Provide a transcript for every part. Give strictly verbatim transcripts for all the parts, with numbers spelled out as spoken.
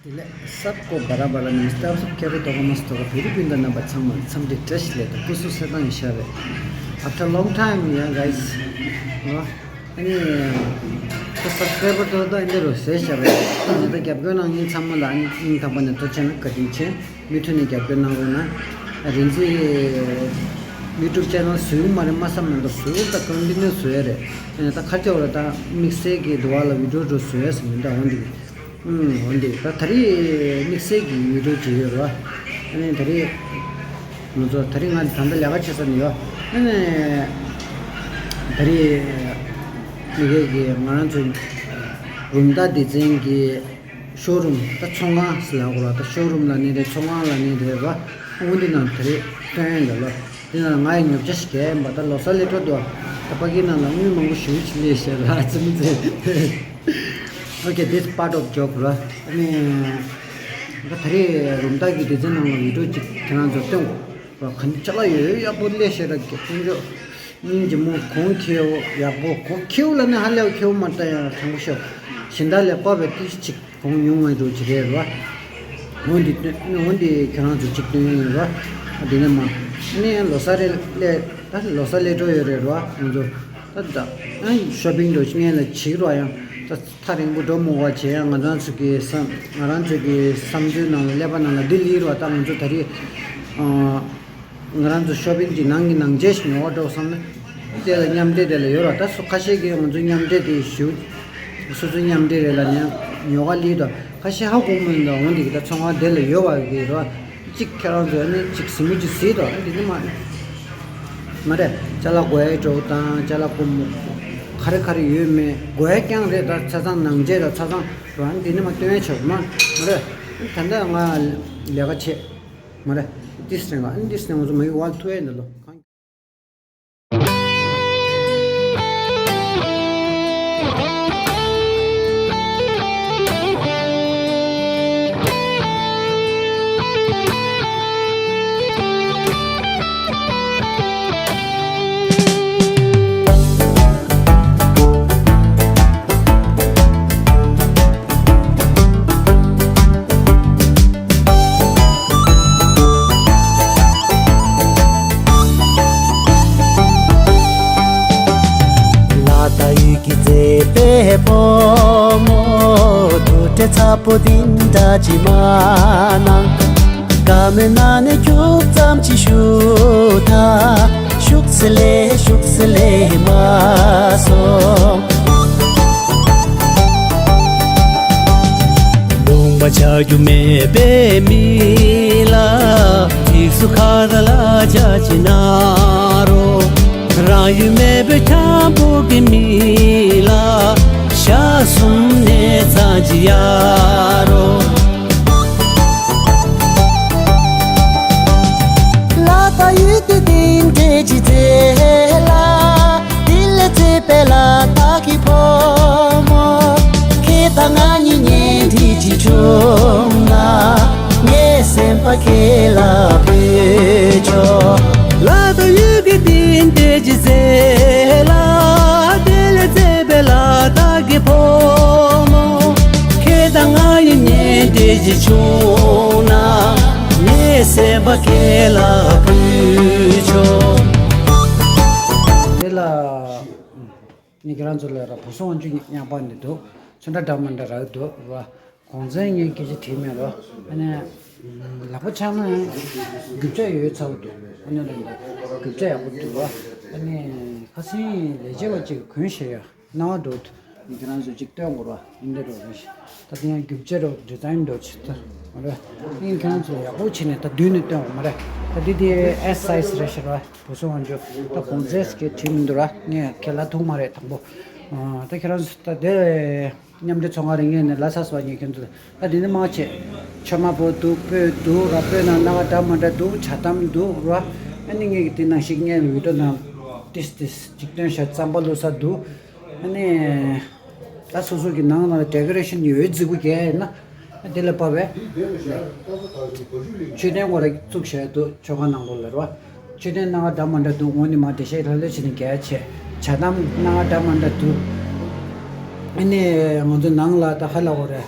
ལགས། सबको बड़ा बड़ा नमस्ते, आप सब खैरियत होगा, मस्त होगा। फिर भी तो ना बच्चा मन समझे ट्रस्ट ले तो कुछ से तो इशारे। After long time, yeah guys। ཨ་ནི། ད་སབ་སི་ཀྲའི་བར་དོ་ད་འདི་རུ་ཟེར་བྱ་བས། ད་རྒྱབ་སྐྱོར་གནང་མཁན་ཚང་མ་ལ་ཨ་ནི་སྙིང་ཐག་པ་ནས་ཐུགས་རྗེ་ཆེ་གནང་། བཀའ་དྲིན་ཆེ། མུ་མཐུད་ནས་རྒྱབ་སྐྱོར་གནང་རོགས་གནང་། རིན་འཛིན་ཡུ་ཊུབ་ཅེ་ནལ་བཟོ་གི་མ་རེད་མ་བསམ་མི་འདུག་བཟོ་ད་གང་འདི་ནས་བཟོ་ཡ་རེད། ཨ་ནི་ད་ཁ་ཆེ་བ་ལ་ད་དམིགས་བསལ་གྱི་འདུག་བ་ལ་བི་ཌིའོ་འགྲོ་བཟོ་ཡ་ཟེར་མི་འདུག་འོན་ཏེ། ཨུམ། འོན་ཏེ་ད་ད་རེས་དམིགས་བསལ་གྱི་ཡུལ་གྲུ་ཅིག་ཡོད་རེད་བ། ཨ་ནི་ད་རེས་ང་ཚོ་ད་རེས་ང་ད་ལྟ་ལས་ཀ་བྱེད་ས་ནས་ཡོད། ཨ་ནི་ད་རེས་མི་སྒེར་གྱི་ང་རང་ཚོའི་རུམ་བདག་སྡེ་ཚན་གྱི་ཤོ་རུམ། ད་ཚོང་ཁང་ཟེར་ལབ་དགོས་རེད། ད་ཤོ་རུམ་ལབ་ནའི་རེད། ཚོང་ཁང་ལབ་ནའི་རེད་བ། འོན་ཏེ་ནང་ད་རེས་སྟོན་ཡོད་ལ། དེ་ན་ང་ཡི་ཉོ་ཆ་ཞིག་གས་ཡིན་པ། ད་ལོ་གསར་སླེབས་འགྲོ་འདུག་ད་ཕ་གི་ནང་ལ་དངུལ་མང་པོ་ཞེ་པོ་ཅིག་སླེབས་ཤག་ར་ཙི་མི་ཙི། Okay, this part of joke ར། ཨ་ནི། ད་ད་རེས་རུམ་བདག་གི་སྡེ་ཚན་ནང་ལ་བི་ཌིའོ་ཅིག་ཁྱེད་རང་ཚོར་སྟོན་དགོས་ར། ག་ནི་ཅ་ལག་ཡོད་ཡག་པོ་སླེབས་ཤག་ར། དཀོན་མཆོག་སྙིང་རྗེ་མོ། གོང་ཁེའུ་ཡག་པོ། གོང་ཁེའུ་ལ་ནི་ཧ་ལས་ཁེའུ་མ་ལྟ་ཡང་དྲང་པོ་ཤོད། གཞན་དག་ལས་དཔག་པའི་ཏིས་ཅིག་གོང་ཉུང་བའི་འགྲོ་གི་རེད་ར། འོན་ཏེ་སྟོན། འོན་ཏེ་ཁྱེད་རང་ཚོ་གཅིག་སྟོན་ཡིན་ར། དེ་ནས་མ། ནས་ལོ་གསར་རེ་སླེབས། ད་ལོ་གསར་སླེབས་འགྲོ་ཡོད་རེད་ར། ང་ཚོ་ད་ད་ཨ་ཤོ་པིང་འགྲོ་ངས་ལ་བྱེད་ར། ཡང་ད་ཐག་རིང་པོ་འགྲོ་མི་དགོས་པ་བྱས། ཡང་ང་རང་ཚོ་གི་བསམ། ང་རང་ཚོ་གི་བསམ་ཚུལ་ནང་ལ་ཀླད་པ་ནང་ལ་འདི་སླེབས་ར། ད་ང་ཚོ་ད་རེས་ཨ། ང་རང་ཚོ་ཤོ་པིང་གི་ནང་གི་ནང་ཆས་ཤིག་ཉོ་བར་འགྲོ་བསམ་ན། དེ་ལ་མཉམ་འབྲེལ་དེ་ལ་ཡོད་ར། ད་སུ་ཁ་ཤས་ཀྱིས་ང་ཚོ་མཉམ་འབྲེལ་དེ་ཞུ། སོ་སོའི་མཉམ་འབྲེལ་རེད་ལབ་ནས་ཉོ་ག་སླེབས་དང་། ཁ་ཤས་ཧ་གོ་མི་འདུག་འོན་ཏེ་གི་ད་ཚོང་ཁང་དེ་ལ་ཡོད་པ་གི་ར། གཅིག་ཁྱེད་རང་ཚོ་ནི་གཅིག་གཟིགས་མོ་གཅིག་གཟིགས་དང་། ཨ་འདི་ནི་མ་མ་རེད། ཅ་ལག་དགོས་ཡས་འགྲོ་དང་། ཅ་ལག་ཀུ་མོ་ག་རེ་ག་རེ་ཡོད་མེད་དགོས་ཡས་རྐྱང་རེད། ད་ཆ་ཚང་ནང་ཆས་དང་ཆ་ཚང་ར། ཨ་འདི་ནི་མ་སྟོན་ཡས་ཆོག་མ་མ་རེད། ད་ལྟ་ང་ལས་ཀ་བྱེད། མ་རེད། ཏིས་ནས་ང་ཏིས་ནས་ང་ཚོ་མ་ཡི་ཝལ་ཐུ་ཨེ་འདི་ལོ། ལ་ད་ཡུལ་གྱི་མཛེས་པའི་ཕོ་མོ། དུར་ཁྲོད་ཚ་པོ་འདི་འདྲ་ཅིག་མ་གནང་། དགའ་མོས་ན་ནས་ཁྱུག་ཙམ་ཅིག་ཞུ་ད། ཤུགས་སེ་ལེ་ཤུགས་སེ་ལེ་མ་སོང་། ལུང་པ་ཆགས་རྒྱུ་མེད་པའི་མི་ལ། ཐིག་སུ་ཁ་ར་ལ་ཅ་ཅི་ན་རོ། རང་ཡུལ་མེད་པའི་འཁྱམ་པོ་གི་མི་ལ། ཞག་གསུམ་ནས་ཚང་ཅི་ཡ་རོ། ལ་ད་ཡུལ་དུ་དེ་འདྲས་ཅི་ཚེ་ལ། དེ་ལས་ཚེ་པེ་ལ་ད་གི་ཕོ་མོ། ཁྱེད་དང་ང་གཉིས་གཉེན་སྒྲིག་ཅིག་བྱུང་ན། ངའི་སེམས་པ་ཁྱེད་ལ་ཕུལ་ཆོག་ལ་ད་ཡུལ་གྱི་འདི་འདྲས་ཀྱི་ཟེར་ལ། དེ་ལས་ཚེ་པེ་ལ་ད་གི་ཕོ་མོ། ཁྱེད་དང་ང་གཉིས་གཉེན་སྒྲིག་ཅིག་བྱུང་ན། ངའི་སེམས་པ་ཁྱེད་ལ་ཕུལ་ཆོག་དེ་ལ། ངས་ཁྱེད་རང་ཚོ་ལ་ར་བུ་སྲུང་དབང་ཆུ་རྙིང་པ་འདི་འདུག་ཚོན་ཁྲ་འདྲ་མི་འདྲ་རག་འདུག་ར། གོང་ཚད་ངས་སྐད་ཆ་དྲིས་མེད་ར། ཨ་ནི། ལག་པ་འཆང་ན་རྒྱུ་ཆ་ཡོད་ཚ་པོ་འདུག་ཨ་ནི་ར་འདུག་རྒྱུ་ཆ་ཡག་པོ་འདུག་ར། ཨ་ནི། ཁ་སང་ལས་བྱེད་པ་ཅིག་གོན་བཞག་ཡ། སྣང་བ་འགྲོ་འདུག་ངས་ཁྱེད་རང་ཚོ་ཅིག་སྟོན་དགོས་ར། འདི་འདྲ་རོ་རེད། ད་དེ་ཡང་རྒྱུ་ཆ་རོ་ཌི་ཛ་ཡིན་འགྲོ་ཆེ་ད་ར། ངས་ཁྱེད་རང་ཚོ་ཡག་པོ་བྱས་ནས་ད་མདུན་ནས་སྟོན་དགོས་མ་རེད། ད་འདི་དེ་ཨེས་སའི་ཛི་རེད་ཤག་ར། བུ་སྲུང་དབང་ཆུ། ད་གོང་ཚད་སྐད་བྲིས་མི་འདུག་ར། ངས་ཁས་ལ་ཐུག་མ་རེད་དང་པོ། ཨ། ད་ཁྱེད་རང་ཚོ་ད་དེ་མཉམ་འབྲེལ་ཚོང་ཁང་རིག་གནས་ནས་ལ་ས་སོ་ངས་ཁྱེད་ཚོ་ད་འདི་ནི་མང་ཆེ། ཆོས་མ་པོ་འདུག་སྤོས་འདུག་ར། སྤོས་ནང་སྣ་ཁ་འདྲ་མ་འདྲ་འདུག་ཇ་དམ་འདུག་ར། ཨ་ནི་ངས་ཀྱི་དེ་ནང་ཞིག་ངས་ལ་བི་ཌིའོ་ནང་ཏིས་ཏིས་ཅིག་སྟོན་ཤག་རྩམ་པ་བླུགས་ས་འདུག་ཨ་ནི། ད་སོ་སོ་གི་ནང་ལ་ཌེ་ཀོ་རེ་ཤན་ཡོད་རྫིག་པོ་རྒྱག་ཡིན་ན། དེ་ལ་བབས་པས། མཆོད་རྟེན་སྐོར་ལ་བཙུགས་བཞག་འདུག་ཆོས་ཁང་ནང་ལོགས་ལ་རེད་བ། མཆོད་རྟེན་སྣ་ཁ་འདྲ་མ་འདྲ་འདུག་འོ་ནི་མ་འགྲེལ་བཤད་ལྷོད་ལྷོད་བྱས་ནས་རྒྱག་བྱས། ཇ་དམ་སྣ་ཁ་འདྲ་མ་འདྲ་འདུག་ཨ་ནི་ང་ཚོ་ནང་ལ་ད་ཧ་ལ་བོ་རེད།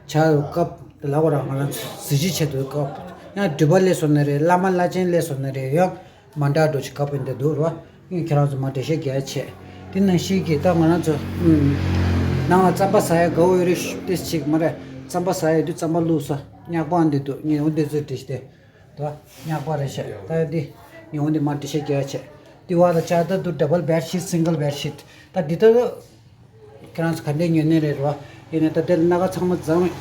ཇ་ཡོད་སྐབས། དེ་ལབ་པ་ར་ང་རང་ཚོ་གཟི་བརྗིད་ཆེད་དུ་བཀབ། ཡང་འགྲུལ་པ་སླེབས་སོང་ན་རེད། བླ་མ་བླ་ཆེན་སླེབས་སོང་ན་རེད། ཡང་མཎྜལ་འདྲ་ཅིག་བཀབ་པ་འདྲ་འདུག་ར། ངས་ཁྱེད་རང་ཚོ་མར་འགྲེལ་བཤད་རྒྱག་ཡ་བྱས། དེ་ནང་བཞིན་གྱི་ད་ང་རང་ཚོ་ཨུམ། ནང་ལ་རྩམ་པ་ཟ་ཡ་དགའ་བོ་ཡོད་རེད་ཤག་ཏོག་ཙམ་ཅིག་མ་རེད། རྩམ་པ་ཟ་ཡ་དུས་རྩམ་པ་བླུགས་ས་སྙག་པ་འདི་འདུག་ངས་འོ་འདི་ཚོ་འགྲེལ་བཤད་དེ། ད་སྙག་པ་རེད་ཤག་ད་འདི་ངས་འོ་འདི་མར་འགྲེལ་བཤད་རྒྱག་ཡ་བྱས། འདི་བར་ལ་བཅའ་ད་འདུག double bed sheet single bed sheet ད་འདི་ད། ཁྱེད་རང་ཚོ་ག་འདྲས་ཉོས་ནི་རེད་རོ། ཡིན་ནའི་ད་དེ་ལ་སྣ་ཁ་ཚང་མ་འཛོམས།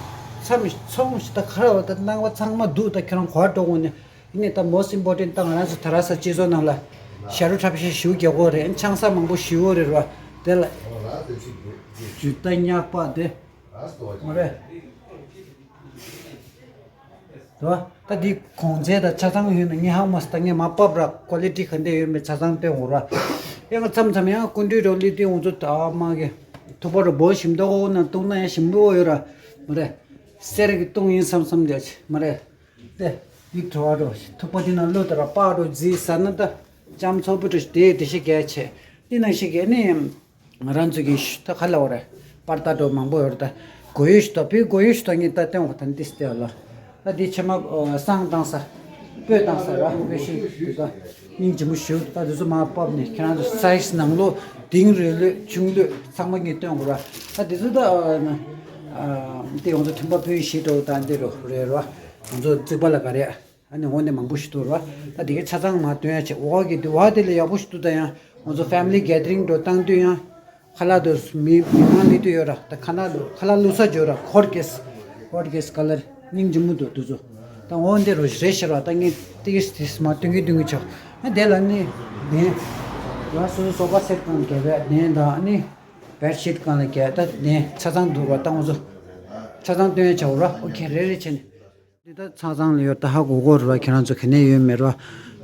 མཚམས་ཚོང་ཞིག་ད་ཁ་ར་བ་ད་སྣ་ཁ་ཚང་མ་འདུག་ད་ཁྱེད་རང་གོ་བ་འགྲོ་དགོས་ནི། ཡིན་ནའི་ད་most important ད་ང་རང་ཚོ་དྷ་རམ་ས་སྤྱི་ཚོགས་ནང་ལ་ཞབས་བྲོ་འཁྲབ་བྱེད་ཞུ་རྒྱག་གོ་རེད། ཆང་ས་མང་པོ་ཞུ་གོ་རེད་རོ། དེ་ལ་ཇུ་ད་སྙག་པ་དེ་མ་རེད། དོ། ད་འདི་གོང་ཚད་དང་ཆ་ཚང་ཡོད་ན་ངས་ཧ་གོ་མ་སོང་། ད་ངས་མར་ཕབ་ར་ཀོ་ལི་ཊི་ག་འདྲས་ཡོད་མེད་ཆ་ཚང་སྟོན་འོང་ར། ཡང་མཚམས་མཚམས་ཡང་སྐུ་མདུན་རོ་ལི་ཏི་འོང་ཚོ་ད་མ་གི་ཐུག་པ་རོ་བོ་ཞིམ་མདོག་འོ་ན་བཏུང་ན་ཡང་ཞིམ་པོ་ཡོད་ར། མ་རེད། གསེར་གྱི་བཏུང་ཡིན་བསམ་བསམ་རྒྱ་ཆེ་མ་རེད། དེ་འདི་བྲོ་བ་རོ་ཐུག་པ་འདི་ན་བླུགས་ད་ར་པགས་རོ་རྫིས་ཟ་ན་ད་ལྕམ་ཚོགས་པུ་རོ་དེ་དེ་ཤི་རྒྱ་ཆེ། འདི་ནང་ཤི་རྒྱ་ནི། ང་རང་ཚོ་གི་ཤུ་ད་ག་ལ་བ་རེད། པར་ད་འགྲོ་མང་པོ་ཡོད་རེད་ད། གོ་ཡུ་ཤུ་ད་བི་གོ་ཡུ་ཤུ་ད་ངས་ད་སྟོན་བ་ད་འདི་སྟེ་ལ། ད་འདི་ཕྱི་མ་བསང་བཏང་ས། སྤོས་བཏང་ས་ར་བེ་ཤི་དུ་ད། སྙིང་རྗེ་མོ་ཞུ་ད་འདི་ཚོ་མ་ཕབ་ནས་ཁྱེད་རང་ཚོ་སའི་ཛི་ནང་ལོ་དིང་རེ་ལོས་ཆུང་ལོས་ཚང་མ་ངས་སྟོན་དགོས་ར། ད་འདི་ཚོ་ད། དེ་ཡོང་ཚོ་ཐུམ་པ་བུ་ཤི་འགྲོ་ད་འདི་རོ་རེད་ར། ང་ཚོ་རྩིག་པ་ལ་ག་རེ། ཨ་ནི་འོ་ནི་མང་པོ་ཞིག་འདུག་ར། ད་དེ་གའི་ཆ་ཚང་མ་སྟོན་ཡ་ཆེ་འོག་གི་དུ་བ་དེ་ལས་ཡག་པོ་ཞིག་འདུག་ད་ཡང་ང་ཚོ་ཕེ་མི་ལི་གེ་དི་རིང་འགྲོ་བཏང་དུས་ཡང་ཁ་ལག་དུ་མི་མི་མང་ལི་དུ་ཡོད་ར། ད་ཁ་ལག་དུ་ཁ་ལག་བླུགས་ས་ཡོད་ར། ཁོར་གེས་ཁོར་གེས་ཀ་ལར་སྙིང་རྗེ་མོ་འདུག་དུ་ཚོ། ད་འོ་འདི་རུ་རེ་ཤི་ར། ད་ངས་ཏིག་ཏིག་མ་སྟོན་གི་སྟོན་གི་ཆོག་ཨ་དེ་ལ་ནི་ནས་ཡང་སོ་སོ་སོ་ཕ་སེ་ཊི་གང་གས་པས་ནས་ད་ནི་བེ་ཌི་ཤི་ཊི་གང་ལ་གས་ད་ནས་ཆ་ཚང་འདུག་ར། ད་ང་ཚོ་ཆ་ཚང་སྟོན་ཡ་ཆ་འོ་ར། ཨོ་ཁེ་རེ་རེ་བྱས་ནས། འདི་ད་ཆ་ཚང་ལ་ཡོད་ད་ཧ་གོ་གོ་ར། ཁྱེད་རང་ཚོ་ག་ནས་ཡོད་མེད་ར།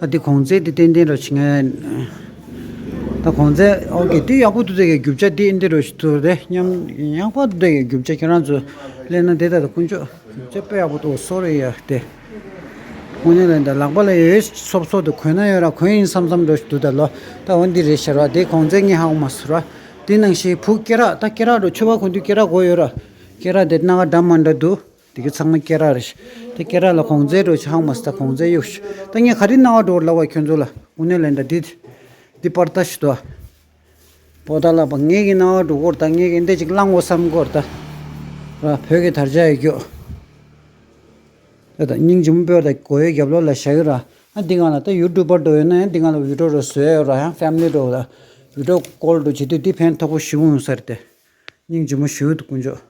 ཨ་འདི་གོང་ཚད་འདི་ཏན་ཏན་ར་ཆི་ང་། ད་གོང་ཚད་ཨོ་ཀེ་འདི་ཡག་པོ་འདུག་ད་གི་རྒྱུ་ཆ་འདི་འདི་ར་ཞིག་འདུག་རེད་སྙམ། ཡག་པོ་འདུག་ད་གི་རྒྱུ་ཆ་ཁྱེད་རང་ཚོ་ལས་ན་འདི་ད་ད་ཀུན་སྤྱོད་རྒྱུ་ཆ་དཔེ་ཡག་པོ་འདུག་སོ་རེ་ཡ་དེ། དངོས་གནས་ལ་འདི་ལག་པ་ལ་ཡོད་སོབ་སོབ་ཏུ་གོན་ན་ཡོད་ར། གོན་ཡིན་བསམ་བསམ་ར་ཞིག་འདུག་ད་ལོ། ད་འོ་འདི་རེད་ཤག་ར། དེ་གོང་ཚད་ངས་ཧ་གོ་མ་སོང་ར། དེ་ནང་བཞིན་བུ་སྐེ་རགས་ད་སྐེ་རགས་ར་ཆུ་བ་གོན་དུས་སྐེ་རགས་གོ་ཡོད་ར། སྐེ་རགས་དེ་སྣ་ཁ་འདྲ་མ་འདྲ་འདུག་དེ་གི་ཚང་མ་སྐེ་རགས་རེད། དེ་སྐེ་རགས་ལ་གོང་ཚད་འགྲོ་ཆགས་མ་སི་ད་གོང་ཚད་གཡུག་ཤི། ད་ངས་ག་རེ་སྣང་བ་འགྲོ་ལབ་པ་ཁྱོད་ཚོ་ལ་དངོས་གནས་ལན་ད་འདི། འདི་པར་ལྟ་ཞིག་ཏུ། པོ་ཏ་ལ་པ་ངས་ཀྱི་སྣང་བ་འགྲོ་གོ་ར། ད་ངས་ཀྱི་འདི་ཅིག་བླང་གོ་བསམ་གོ་ར། ད་ར་བོད་ཀྱི་དར་ཆ་ཡི་རྒྱུ། ད་ད་སྙིང་རྗེ་མོ་པོ་ད་གོ་ཡོད་རྒྱབ་ལོགས་ལ་བཞག་ཡོད་ར། ཨ་འདི་གང་ལ་ད་ཡུ་ཊུབ་པར་འགྲོ་ཡོད་ན་ཡང་འདི་གང་ལ་བི་ཌིའོ་རོ་བཟོས་ཡོད་ར། ཡང་ཕེ་མི་ལི་འགྲོ་ལ་བི་ཌིའོ་ཀོལ་འགྲོ་བྱེད་དུས་འདི་ཕན་ཐོགས་པོ་ཞིག་འོང་ས་རེད་དེ། སྙིང་རྗེ་མོ་ཞིག་འདུག་དཀོན་མཆོག་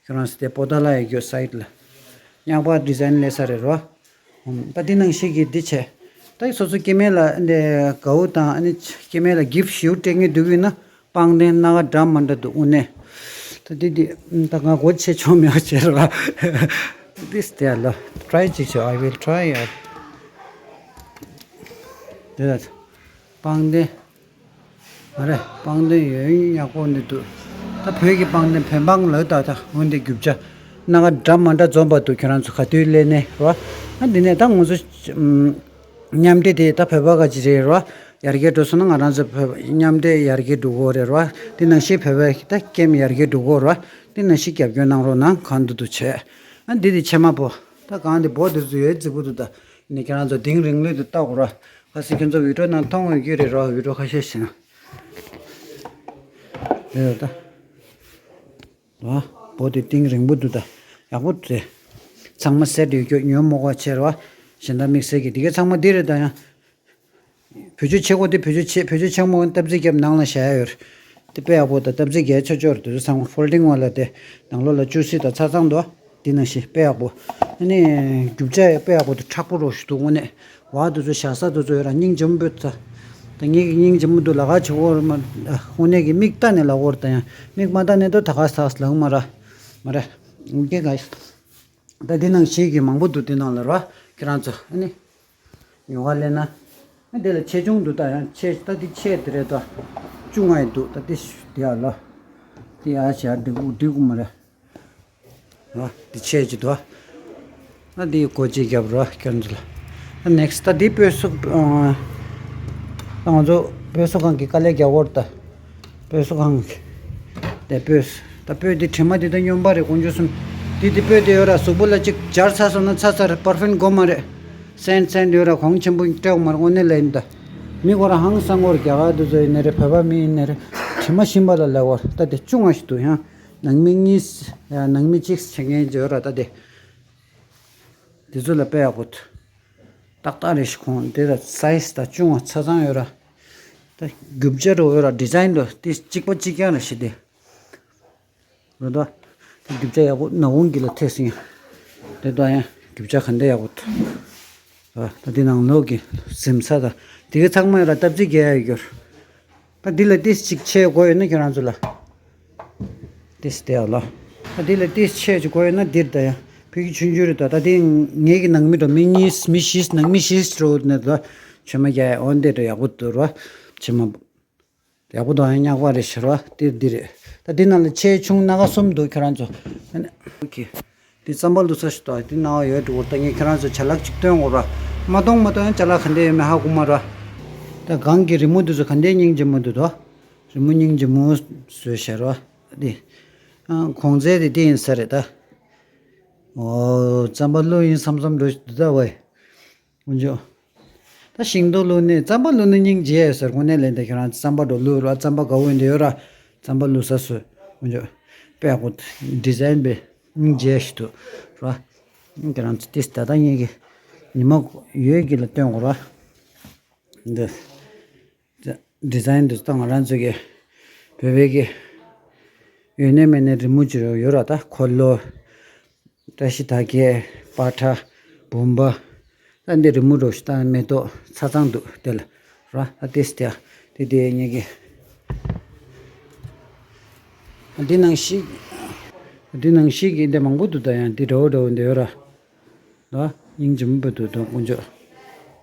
ཁྱོད་རང་སི་ཏེ་པོ་ཏ་ལ་ཡི་གྱོད་སའིཌ་ལ། སྙག་པ་ཌི་ཛའིན་ལས་ས་རེད་རོ། ད་འདི་ནང་བཞིན་གྱི་འདི་བྱས། ད་སོ་སོ་སྐྱེ་དམན་ལ་འདི་གའུ་དང་ཨ་ནི་སྐྱེ་དམན་ལ་གིཕ་ཞིག་སྤྲད་ངེས་འདུག་ཡིན་ན་པང་གདན་སྣ་ཁ་འདྲ་མ་འདྲ་འདུག་དངོས་གནས། ད་འདི་འདི་ད་ང་སྒོ་ཕྱེ་ཆོག་མེད་པ་བྱས་རོ། This there ལ་ཊི་རའི་ཅིག་བྱོས། I will try it. འདི་ལ་པང་གདན། མ་རེད། པང་གདན་ཡོད་ཡག་པོ་འདི་འདུག་ད་བོད་ཀྱི་པང་གདན་བོད་པང་ལོས་ད་ད་འོན་ཏེ་རྒྱུ་ཆ་སྣ་ཁ་འདྲ་མ་འདྲ་འཛོམས་པ་འདུག་ཁྱོད་རང་ཚོ་ག་དུས་སླེབས་ནས་རོ། ཨ་འདི་ནས་ད་ང་ཚོ་མཉམ་འབྲེལ་དེ་ད་བོད་པ་ག་ཅི་རེད་རོ། ཡར་རྒྱས་འགྲོ་སོང་ན་ང་རང་ཚོ་བོད་མཉམ་འབྲེལ་ཡར་རྒྱས་འགྲོ་གི་རེད་རོ། འདི་ནང་བཞིན་བོད་པའི་ད་ཀེམ་ཡར་རྒྱས་འགྲོ་གི་རོ། འདི་ནང་བཞིན་རྒྱབ་སྐྱོར་གནང་རོགས་གནང་། གང་འདུག་འདུག་བྱས། ཨ་འདི་དེ་ཕྱེ་མ་པོ། ད་གང་འདི་བོ་འདི་ཚོ་ཡོད་རྫིག་པོ་འདུག་ད་ནི་ཁྱེད་རང་ཚོ་དིང་རིང་ལུས་དུ་ལྟ་དགོས་རོ། ཁ་སང་ཁྱོད་ཚོ་བི་ཌིའོ་ནང་མཐོང་འོས་ཀྱི་རེད་རོ། བི་ཌིའོ་ཁ་ཤས་ཤིག་ན། རེད་ད། ཨ་བོ་དེ་གཏིང་རིང་པོ་འདུག་ད། ཡག་པོ་རེད། ཚང་མ་སེ་ཊི་ཡོད་རྒྱུ་ཉོན་མོ་ག་ཆེ་རོ། གཞན་དག་དམིགས་བསལ་གྱི་དེ་གའི་ཚང་མ་འདི་རེད་ད་ཡང་། བེད་སྤྱོད་བྱེད་དགོས་དེ་བེད་སྤྱོད་བྱེད། བེད་སྤྱོད་བྱེད་མ་དགོས་སྟབས་རྩེ་རྒྱབ་ནང་ལ་བཞག་ཡ་ཡོད་རེད། དེ་དཔེ་ཡག་པོ་དང་སྟབས་རྩེ་རྒྱག་ཆོག་ཆོག་རེད། དེ་ཚོ་ཚང་མ་ཕོལ་ཌིང་བ་ལ་དེ་ནང་ལོགས་ལ་བཅུ་སྲིད་དང་ཆ་ཚང་འདུག་དེ་ནང་བཞིན་དཔེ་ཡག་པོ། ཨ་ནི་རྒྱུ་ཆ་ཡང་དཔེ་ཡག་པོ་དང་མཁྲེགས་པོ་རོ་ཞིག་འདུག་དངོས་གནས། བ་དེ་ཚོ་བཞག་ས་དེ་ཚོ་ཡོད་ར། སྙིང་རྗེ་མོ་འབོད་ཚ། ད་ངེད་ཀྱི་སྙིང་རྗེ་མོ་འདུག་ལ་ཁ་བྱེད་གོ་ར་མ། དངོས་གནས་ཀྱི་མིག་ལྟ་ནས་ལ་གོ་ར། ད་ཡང་མིག་མ་ལྟ་ནས་ད་ད་ག་ས་ལངས་མ་ར། མ་ར། ཨོ་ཀེ་གྷའི་སི། ད་འདི་ནང་བཞིན་གྱི་མང་པོ་འདུག་འདི་ནང་ལ་ར། ཁྱེད་རང་ཚོ་ཨ་ནི། ཉོ་ག་སླེབས་ན། ཨ་འདི་ལ་ཆེ་ཆུང་འདུག་ད་ཡང་ཆེ་ད་འདི་ཆེ་དེ་རེད་ད། བཅུ་ལྔ་ཡི་འདུག་ད་འདི་འདི་ཡ་ལ། འདི་ཡ་བྱ་འགྲིག་འགྲིག་གི་མ་རེད། ཨ་འདི་ཆེ་ཅི་འདུག་ཨ་འདི་སྒོ་ཅིག་བརྒྱབ་རོགས་ཁྱེད་ཚོ་ལ། ཨ་ནེག་སི་ད་འདི་སྤོས་སུ། ཨ་ང་ཚོ་སྤོས་སུ་ཁང་གི་དཀའ་ལས་རྒྱག་གོ་ར་ད། སྤོས་སུ་ཁང་གི། དེ་སྤོས་སུ་ད་སྤོས་འདི་དྲི་མ་འདི་ད་སྨྱོན་པ་རེད། དཀོན་མཆོག་གསུམ། དེ་དེ་སྤོས་དེ་ཡོད་ར། གཟུགས་པོ་ལ་ཅིག་སྦྱར་ཚར་སོང་ན་ཚར་ཚར་པར་ཕིན་དགོས་མ་རེད། སེན་སེན་ཡོད་ར། གོང་ཆེན་པོ་སྤྲད་མ་རེད། དངོས་གནས་ལ་ཡིན་ད། མི་ཁོ་ར་ཧང་སང་གོ་ར། རྒྱ་གར་དུ་ཚོ་ཡིན་ནི་རེད། བོད་པ་མི་ཡིན་ནི་རེད། དྲི་མ་ཞིམ་པ་ལ་ལབ་བར་ད་དེ་ཅུང་ང་ཞིག་འདུག་ཡང་ནང་མི་གཉིས་ཡང་ནང་མི་གཅིག་བྱེད་མཁན་ཡོད་ར། ད་དེ་དེ་ཚོ་ལ་དཔེ་ཡག་པོ་འདུག་ཏག་ཏག་རེད་ཤི། ཁོང་དེ་ལ་སའི་ཛི་ད་ཅུང་ང་ཆ་ཚང་ཡོད་ར། ད་རྒྱུ་ཆ་རུ་ཡོད་ར། ཌི་ཛའིན་རུ་དེ་གཅིག་པ་གཅིག་རྐྱང་རེད་ཤི་དེ། རེད་དོ། རྒྱུ་ཆ་ཡག་པོ་ནག་ཁུང་གི་ལ་ཐེ་སྲིང་། རེད་དོ། ཡང་རྒྱུ་ཆ་ག་འདྲ་ཡག་པོ་འདུག་ད་འདི་ནང་ལོགས་ཀྱི་གཟིམ་ས་དང་དེ་གི་ཚང་མ་ཡོད་ར། སྟབས་རྩིས་རྒྱག་ཡ་ཡོད། ད་འདི་ལ་ཏིས་ཅིག་ཆེ་དགོས་ཡོད་ན་ཁྱེད་རང་ཚོ་ལ། ཏིས་དེ་ཡ་ལ། ད་འདི་ལ་ཏིས་ཆེ་ཅིག་དགོས་ཡོད་ན་འདིར་ད་ཡང་ཕ་གི་ཆུང་ཆུང་རེད་དོ། ད་འདི་ངེད་ཀྱི་ནང་མི་འགྲོ། མི་གཉིས་མི་བཞི་ནང་མི་བཞི་འགྲོ་ནས་ད་ཆུ་མ་རྒྱག་ཡ་འོན་ཏེ་འགྲོ་ཡག་པོ་འདུག་ར། ཆུ་མ། ཡག་པོ་འདུག་ཡང་རྙོག་པ་རེད་ཤི་ར། དེ་འདི་རེད། ད་འདི་ནང་ལ་ཆེ་ཆུང་སྣ་ཁ་གསུམ་འདུག་ཁྱེད་རང་ཚོ། ཨོ་ཁེ། འདི་རྩམ་པ་བླུག་ས་ཞིག་འདུག་འདི་ནང་ཡོད་འགྲོ་གོ། ད་ངས་ཁྱེད་རང་ཚོ་ཆ་ལག་ཅིག་སྟོན་གོ་ར། མ་གཏོང་མ་གཏོང་ཡང་ཅ་ལག་ག་འདྲ་ཡོད་མེད་ཧ་གོ་མ་ར། ད་སྒང་གི་རི་མོ་འདི་ཚོ་ག་འདྲ་སྙིང་རྗེ་མོ་འདུག་དོ། རི་མོ་སྙིང་རྗེ་མོ་བཟོས་ཤག་ར། འདི། ཨ། གོང་ཚད་དེ་འདི་ཡིན་ས་རེད་ད། ཨོ། རྩམ་པ་བླུག་ཡིན་བསམ་བསམ་འགྲོ་ཞིག་འདུག་ད་ཝེ། དཀོན་མཆོག་ད་ཤིང་ཏོག་བླུགས་ནས་རྩམ་པ་བླུགས་ནས་སྙིང་རྗེ་ཟེར། དངོས་གནས་ལན་ད་ཁྱེད་རང་རྩམ་པ་འགྲོ་བླུགས་ར། རྩམ་པ་དགའ་བོ་འདི་ཡོད་ར། རྩམ་པ་བླུགས་ས་སུ་དཀོན་མཆོག་དཔེ་ཡག་པོ། ཌི་ཛའིན་དཔེ་སྙིང་རྗེ་ཞིག་འདུག་ར། ཁྱེད་རང་ཚོ་ཏིས་ད་ལྟ་ངེད་ཀྱི་ཉི་མ་ཡོད་ཀྱི་ལ་སྟོན་གོ་ར། འདི་ཌི་ཛའིན་འདི་ད་ང་རང་ཚོ་གི་བོད་པའི་གི་ཡོད་ནས་མེད་ནས་རི་མོ་ཅིག་ཡོད་ར། ད་འཁོར་ལོ། བཀྲ་ཤིས་དར་རྒྱས། པ་ཏྲ། བུམ་པ། ད་འདི་རི་མོ་རོ་ཞིག་ད་མེ་ཏོག་ཆ་ཚང་འདུག་དེ་ལ་ར། ཨ་ཏེས་ཏེ་དེ་དེ་ངེད་ཀྱི་འདི་ནང་ཞིག་འདི་ནང་ཞིག་གི་འདི་མང་པོ་འདུག་ད་ཡང་འདི་འདྲ་བོ་འདྲ་བོ་འདི་ཡོད་ར། ད་སྙིང་རྗེ་མོ་བོད་དུ་འདུག་དཀོན་མཆོག་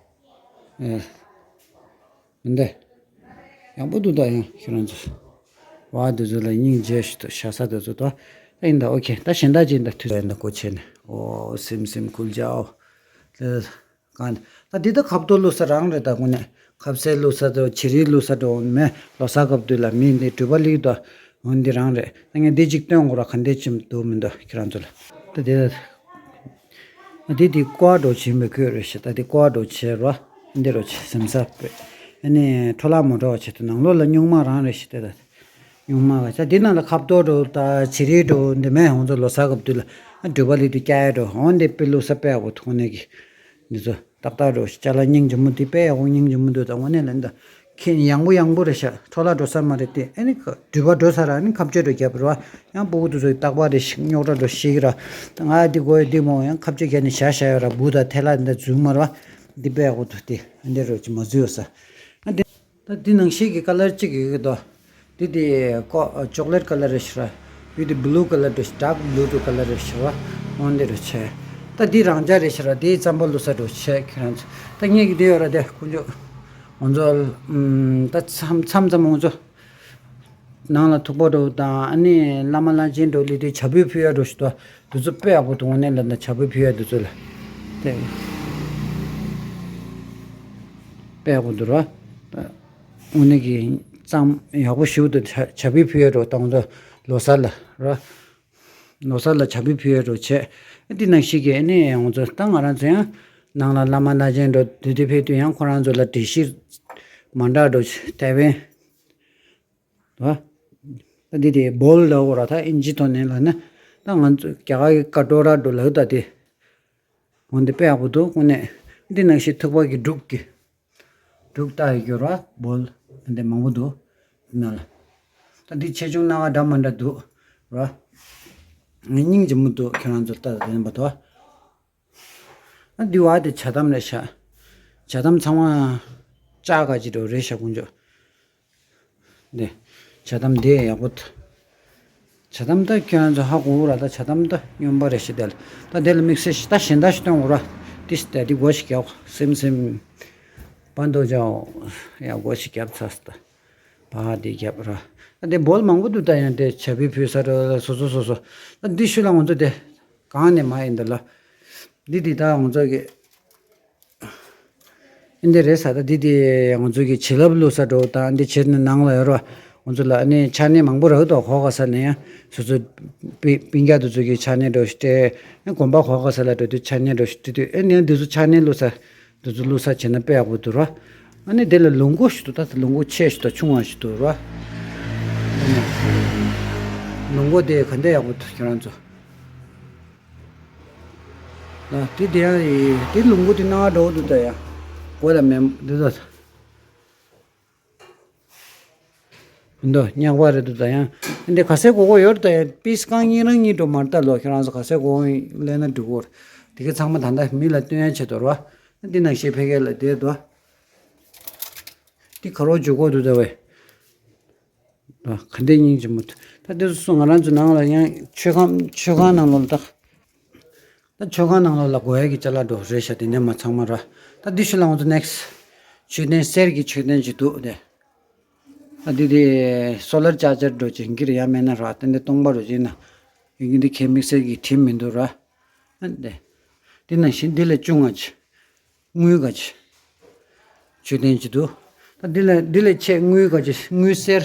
ཨེ། མི་འདི། ཡག་པོ་འདུག་ད་ཡང་ཁྱེད་རང་ཚོ། བ་འདི་ཚོ་ལ་སྙིང་རྗེ་ཞིག་འདུག་ཤ་ས་འདི་ཚོ་ད། ད་ཡིན་ད་ཨོ་ཁེ། ད་གཞན་དག་ཅིག་ད་དུས་ཡིན་ད་གོ་ཆེ་ནས། ཨོ་སིམ་སིམ་ཁུལ་ཇའོ། ལ་གང་ད་འདི་ད་ཁབ་ཏོ་བླུགས་ས་རང་རེད། ད་དངོས་གནས་ཁབ་སེ་བླུགས་ས་དང་བྱི་རིལ་བླུགས་ས་འགྲོ་མེད། ལོ་གསར་སྐབས་དུས་ལ་མི་འདི་འགྲུལ་པ་ལིག་ད་འོན་འདི་རང་རེད། ད་ངས་འདི་གཅིག་སྟོན་དགོས་ར། ག་འདྲ་ཅིག་འདུག་མི་འདུག་ཁྱེད་རང་ཚོ་ལ། ད་དེ་ད། འདི་འདི་ཀོ་བ་འགྲོ་བྱེད་མི་དགོས་རེད་ཤག་ད་འདི་ཀོ་བ་འགྲོ་བྱེད་རོ། འདི་རོ་བྱེད་སེམས་ས་པོས། ཨ་ནི་འཕྲོ་བརླག་མ་འགྲོ་བ་བྱེད་དུ་ནང་ལོགས་ལ་སྨྱུག་མ་རང་རེད་ཤག་དེ་ད། སྨྱུག་མ་ག་ཆ་འདི་ནང་ལ་ཁབ་ཏོ་འགྲོ་ད་བྱི་རིལ་འགྲོ་འདི་མེད། ཧོང་ཚོ་ལོ་གསར་སྐབས་དུས་ལ་ཨ་འགྲུལ་པ་ལི་དུ་སྐྱ་ཡ་འགྲོ་ཧོང་འདི་དཔེ་བླུགས་ས་དཔེ་ཡག་པོ་ཐུག་ནས་གི། འདི་ཚོ་ཏག་ཏག་འགྲོ་ཅ་ལག་སྙིང་རྗེ་མོ་འདི་དཔེ་ཡག་པོ་སྙིང་རྗེ་མོ་འདུག་ད་དངོས་གནས་ལ་འདི། ཁྱེད་ཡང་པོ་ཡང་པོ་རེད་ཤག་འཕྲོ་བརླག་འགྲོ་ས་མ་རེད་དེ། ཨ་ནི་ཁ་འགྲུལ་པ་འགྲོ་ས་ར་ཨ་ནི་ཁ་བཅད་འགྲོ་རྒྱབ་རོ། ཡང་སྤུ་གུ་དེ་ཚོ་རྟག་པར་རེ་ཞིག་རྙོག་དྲ་འགྲོ་ཤེས་ཀྱི་ར། ད་ང་འདི་དགོས་འདི་མོ་ཡང་ཁ་བཅད་བརྒྱབ་ནས་བཞག་བཞག་ཡོད་ར། འབུ་དང་ཐལ་ལ་འདི་འཛུལ་མ་ར། འདི་དཔེ་ཡག་པོ་འདུག་སྟེ་ཨ་འདི་རོ་ཅི་མ་འཛུལ་ཡོད་ས། ཨ་འདི་ད་འདི་ནང་ཤེས་ཀྱི་ཀ་ལར་གཅིག་ཡོད་ཀྱི་དོ། འདི་དེ་ཀོ་ཅོག་ལེཊ་ཀ་ལར་རེ་ཞིག་ར། བི་དེ་བྷུ་ལུ་ཀ་ལར་འགྲོ་ཤི་ཌརྐ་བྷུ་ལུ་ཀ་ལར་རེ་ཞིག་ར། འོན་འདི་རུ་ཆེ། ད་འདི་རང་འཇགས་རེ་ཞིག་ར། འདི་རྩམ་པ་བླུགས་ས་འགྲོ་ཆེ་ཁྱེད་རང་ཚོ། ད་ངེད་ཀྱི་འདི་ཡོད་ར་དེ་དཀོན་མཆོག་ང་ཚོ་ཨམ་ད་མཚམས་མཚམས་མཚམས་ང་ཚོ་ནང་ལ་ཐུག་པ་འགྲོ་དང་ཨ་ནི་བླ་མ་བླ་ཆེན་འགྲོ་ལི་དུས་བྱ་ཕོའི་ཕུལ་ཡ་འགྲོ་ཞིག་ཏོ། དུས་ཚོད་དཔེ་ཡག་པོ་འདུག་དངོས་གནས་ལ་ན་བྱ་ཕོའི་ཕུལ་ཡ་དུས་ཚོད་ལ་དེ་དཔེ་ཡག་པོ་འདུག་ར། དངོས་གནས་ཀྱི་རྩམ་ཡག་པོ་ཞིག་འདུག་བྱ་བྱ་ཕོའི་ཕུལ་ཡ་འགྲོ་དང་ཚོ་ལོ་གསར་ལ་ར། ལོ་གསར་ལ་བྱ་ཕོའི་ཕུལ་ཡ་འགྲོ་བྱས། འདི་ནང་ཞིག་གི་ཨ་ནི་ང་ཚོ་ད་ང་རང་ཚོ་ཡང་ནང་ལ་བླ་མ་བླ་ཆེན་འགྲོ་དུས་དེ་ཕེབས་དུས་ཡང་ཁོ་རང་ཚོ་ལ་སྒྲིག་གཞི་མ་འདྲ་འགྲོ་ཐེ་ཝན། ད་འདི་དེ་བོལ་ལ་འོ་ར། ད་ཨིན་ཇི་ཐོག་ནས་ལ་ན་ད་ང་ཚོ་རྒྱ་གར་གྱི་ཀ་ཊོ་ར་འགྲོ་ལ་ད་དེ། འོ་འདི་དཔེ་ཡག་པོ་འདུག་དངོས་གནས་འདི་ནང་བཞིན་ཐུག་པ་གི་འབྲུག་གི་འབྲུག་ལྟ་ཡི་གྱུར་བ་བོལ་འདི་མང་པོ་འདུག་ན་ལ། ད་འདི་ཆེ་ཆུང་སྣ་ཁ་འདྲ་མ་འདྲ་འདུག་ར། ངའི་སྙིང་རྗེ་མོ་འདུག་ཁྱེད་རང་ཚོ་ལྟ་དང་ལེན་པ་དོ། ཨ་འདི་བ་དེ་ཇ་དམ་རེད་ཤག་ཇ་དམ་ཚང་མ་ལྕགས་ག་ཅིག་འགྲོ་རེད་ཤག་དཀོན་མཆོག་འདི་ཇ་དམ་འདི་ཡག་པོ་འདུག་ཇ་དམ་ད་ཁྱོད་རང་ཚོ་ཧ་གོ་ར། ད་ཇ་དམ་ད་སྨྱོན་པ་རེད་ཤག་དེ་ལ་ད་དེ་ལ་དམིགས་བསལ་ཞིག་ད་གཞན་དག་ཞིག་སྟོན་དགོས་ར། ཏིས་ད་འདི་སྒོ་ཞིག་རྒྱག་སིམ་སིམ། པ་འདོ་ཇའོ། ཡ་སྒོ་ཞིག་རྒྱབ་ཚར་སོང་ད། བ་འདི་རྒྱབ་ར། ད་དེ་བོལ་མང་པོ་འདུག་ད་ཡང་དེ་བྱ་ཕོའི་ཕུལ་ས་ར་སོ་སོ་སོ་སོ། ད་འདི་ཤུལ་ལ་ང་ཚོ་དེ་གང་ནས་མ་ཡིན་ད་ལ། འདི་འདི་ད་ང་ཚོ་གི་ཨིན་དེ་རེད་ས། ད་འདི་དེ་ང་ཚོ་གི་བྱིན་རླབས་བླུགས་ས་འགྲོ་ད་འདི་བྱེད་ནི་ནང་ལ་ཡོད་ར། ཁོང་ཚོ་ལ་ཨ་ནི་ཕྱག་ནས་མང་པོ་རག་འདུག་གོ་ག་ས་ནས་ཡང་སོ་སོ་སྤུན་སྤུན་ཀྱག་དེ་ཚོ་གི་ཕྱག་ནས་འགྲོ་ཞིག་སྤྲད། ཨ་དགོན་པ་གོ་ག་ས་ལ་འགྲོ་དུས་ཕྱག་ནས་འགྲོ་ཞིག་སྤྲད་དུས། ཨ་ནི་ཡང་དེ་ཚོ་ཕྱག་ནས་བླུགས་ས་དེ་ཚོ་བླུགས་ས་བྱས་ན་དཔེ་ཡག་པོ་འདུག་ར། ཨ་ནི་དེ་ལ་ལུང་སྒོ་ཞིག་འདུག་ད་ལུང་སྒོ་ཆེ་ཞིག་དང་ཆུང་བ་ཞིག་འདུག་ར། ཨ་ནི་ལུང་སྒོ་དེ་ག་འདྲ་ཡག་པོ་འདུག་ཁྱེད་རང་ཚོ། ཨ་དེ་དེ་ཡང་དེ་ལུང་སྒོ་དེ་སྣང་བ་འགྲོ་འདུག་ད་ཡ། གོ་ལ་མེད་འདི་ཚོ། འདི་ཉག་པ་རེད་འདུག་ད་ཡང་། འདི་ག་ཚད་དགོས་དགོས་ཡོད་ད་ཡང་པིས་རྐང་གཉིས་རང་གཉིས་འགྲོ་མ་རེད་ད་ལོ། ཁྱེད་རང་ཚོ་ག་ཚད་དགོས་ལེན་ན་འགྲིག་གོ། དེ་ག་ཚང་མ་ད་ལྟ་མི་ལ་སྟོན་ཡ་ཆེད་དོ་ར། འདི་ནང་བཞིན་ཕ་གི་ལ་བསྡད་དོ། འདི་ག་རོ་འཇུག་གོ་འདུག་ད་བས། ག་འདྲས་སྙིང་རྗེ་མོ། ད་འདི་ཚོ་ང་རང་ཚོ་ནང་ལ་ཡང་མཆོད་ཁང་མཆོད་ཁང་ནང་ལོགས་ལ་ད། ད་མཆོད་ཁང་ནང་ལོགས་ལ་དགོས་ཡ་གི་ཅ་ལག་འགྲོ་རེད་ཤག་དེ་ནས་མ་ཚང་མ་ར། ད་འདི་ཤུ་ལ་ང་ཚོ་ནེག་སི་མཆོད་རྟེན་གསེར་གྱི་མཆོད་རྟེན་ཅིག་འདུག་དེ། ད་འདི་དེ་སོ་ལར་ཅར་ཇར་འགྲོ་ཅིག་འགྱིར་ཡ་མེད་ན་ར། ད་འདི་སྟོང་པ་རུ་ཅིག་ན་ཡིན་གྱི་འདི་ཁའི་དམིགས་བསལ་གྱི་དྲིམ་མི་འདུག་ར། ཨ་འདི་འདི་ནང་བཞིན་འདི་ལས་ཅུང་ང་ཅིག་དངུལ་ག་ཅིག་མཆོད་རྟེན་ཅིག་འདུག་ད་འདི་ལས་འདི་ལས་ཆེས་དངུལ་ག་ཅིག་དངུལ་གསེར།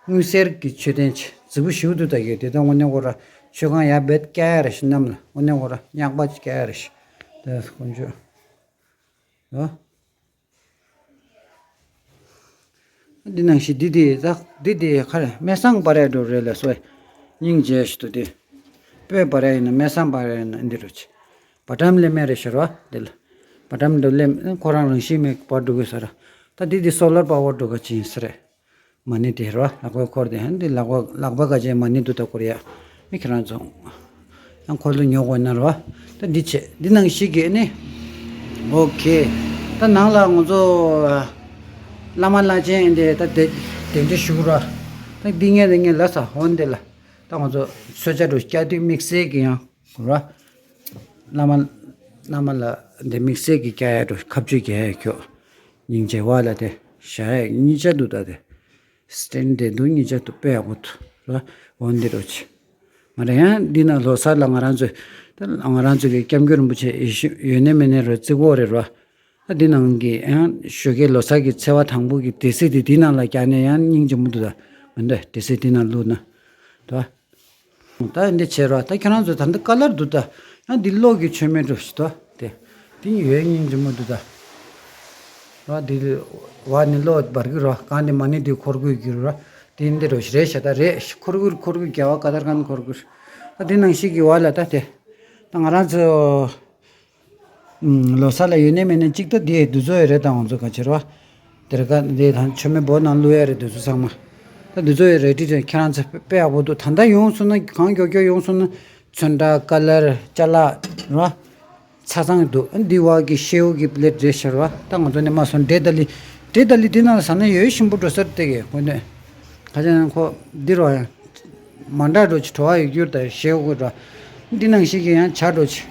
དངུལ་གསེར་གྱི་མཆོད་རྟེན་ཅིག་རྫིག་པོ་ཞེ་པོ་འདུག་ད་གི་དེ་ད་དངོས་གནས་ཁོ་ར་མཆོད་ཁང་ཡར་རྦད་བཀལ་ཡ་རེད་ཤག་གནམ་ལ་དངོས་གནས་ཁོ་ར་ཉག་པ་ཅིག་བཀལ་ཡ་རེད་ཤག་ད་དཀོན་མཆོག་ཨ། འདི་ནང་བཞིན་འདི་དེ་ད་འདི་དེ་ཁ་རེ་སྨད་སང་པ་རེ་འགྲོ་རེད་ལ་སོ། སྙིང་རྗེ་ཞིག་ཏུ་དེ། སྤོས་པ་རེ་ཡིན་ན་སྨད་སང་པ་རེ་ཡིན་ན་འདི་རུ་ཆེ། བ་ཏམ་ལེ་མེ་རེ་ཤར་བ་འདི་ལ། བ་ཏམ་འགྲོ་ལེ་ཁོ་རང་རང་བཞིན་མེད་པར་འགྲོ་དགོས་ས་ར། ད་འདི་འདི་སོ་ལར་པ་ཝར་འགྲོ་ག་ཅི་ཡིན་ས་རེད། མ་ཎི་དེ་རོ་ལག་པའི་འཁོར་དེ་ཧན་དེ་ལག་པ་ལག་པ་ག་ཅན་མ་ཎི་དུ་ད་སྐོར་ཡ། མི་ཁྱེད་རང་ཚོ་ཡང་འཁོར་དུ་ཉོ་དགོས་ན་རོ། ད་འདི་བྱེད་འདི་ནང་ཞིག་གི་ནི། ཨོ་ཁེ། ད་ནང་ལ་ང་ཚོ་བླ་མ་བླ་ཆེན་དེ་ད་དེ་དེ་འདྲ་ཞུ་རོ། ད་འདི་ངས་དེ་ངས་ལ་ས་ཧོན་དེ་ལ། ད་ང་ཚོ་མཚོན་ཆ་འགྲོ་སྐྱ་དུས་དམིགས་བསལ་གི་ཡང་རོ། བླ་མ་བླ་མ་ལ་འདི་དམིགས་བསལ་གི་སྐྱ་ཡ་འགྲོ་ཁ་བཅུ་རྒྱ་ཡ་ཁྱོ། སྙིང་རྗེ་བ་ལ་དེ་ཞྭ་ཡ་གཉིས་ཆ་འདུག་ད་དེ། སི་ཊེན་ཌི་དེ་འདུག་གཉིས་ཆ་འདུག་དཔེ་ཡག་པོ་འདུག་ར། འོ་འདི་རོ་ཆེ། མ་རེད་ཡང་འདི་ན་ལོ་གསར་ལ་ང་རང་ཚོས་ད་ང་རང་ཚོ་གི་སྐྱབས་མགོན་རིན་པོ་ཆེ་ཡེ་ཤུ་ཡོད་ནས་མེད་ནས་རོ་བརྩི་གོ་རེད་རོ། ད་འདི་ནང་གི་ཡང་ཞོགས་ཀའི་ལོ་གསར་གི་ཚེས་པ་དང་པོ་གི་སྡེ་སྲིད་དེ་འདི་ནང་ལ་བརྒྱབ་ནས་ཡང་སྙིང་རྗེ་མོ་འདུག་ད། མི་འདུག་སྡེ་སྲིད་འདི་ནང་བླུགས་ན། ད། ད་འདི་བྱས་རོ། ད་ཁྱེད་རང་ཚོ་ད་འདི་ཀ་ལར་འདུག་ད། ཡང་འདི་གློག་གི་མཆོད་མེ་འགྲོ་ཞིག་ད། དེ། དེ་ཡོད་སྙིང་རྗེ་མོ་འདུག་ད། རོ་འདི་བ་ནི་གློག་འབར་གི་རོ། གང་འདི་མ་ནི་འདི་འཁོར་གུ་གི་རོ། དེ་འདི་རོ་ཞིག་རེད་ཤ་ད་རེད་འཁོར་གུ་འཁོར་གུ་རྒྱ་བ་ཀ་དར་ཁན་འཁོར་གུ། ད་འདི་ནང་ཞིག་གི་བ་ལ་ད་དེ། ད་ང་རང་ཚོ། ལོ་གསར་ལ་ཡོད་ནས་མེད་ནས་གཅིག་ད་དེ་དུས་ཚོད་ཡོད་རེད་ད་ང་ཚོ་ག་ཕྱིར་བ། དེར་ཀ་དེ་དང་མཆོད་མེ་སྦོ་ནང་བླུག་ཡ་རེད་དུས་ཚོད་ཚང་མ། ད་དུས་ཚོད་ཡོད་རེད་དྲི་དྲི་ཁྱེད་རང་ཚོ་དཔེ་ཡག་པོ་འདུག་ད་ལྟ་ཡོང་སོང་ན་གང་མགྱོགས་མགྱོགས་ཡོང་སོང་ན་ཚོན་ཁྲ་ཀ་ལར་ཅ་ལག་ར། ཆ་ཚང་འདུག་ཨ་འདི་བ་གི་ཤེའུ་གི་པི་ལེ་ཊི་རེད་ཤར་བ་ད་ང་ཚོ་ནས་མ་སོང་འདྲེ་ད་ལི་འདྲེ་ད་ལི་དེ་ནང་ལ་ཟ་ན་ཡོད་ཞིམ་པོ་འགྲོ་སར་དེ་གས་ཁོ་ནས་ཁ་ཆེ་ན་ཁོ་འདི་རོ་ཡང་། མ་འདྲ་འགྲོ་ཅི་བྲོ་བ་ཡོད་རྒྱུར་དང་ཞེ་དགོས་འགྲོ། འདི་ནང་ཞིག་གི་ཡང་ཆ་འགྲོ་ཅི།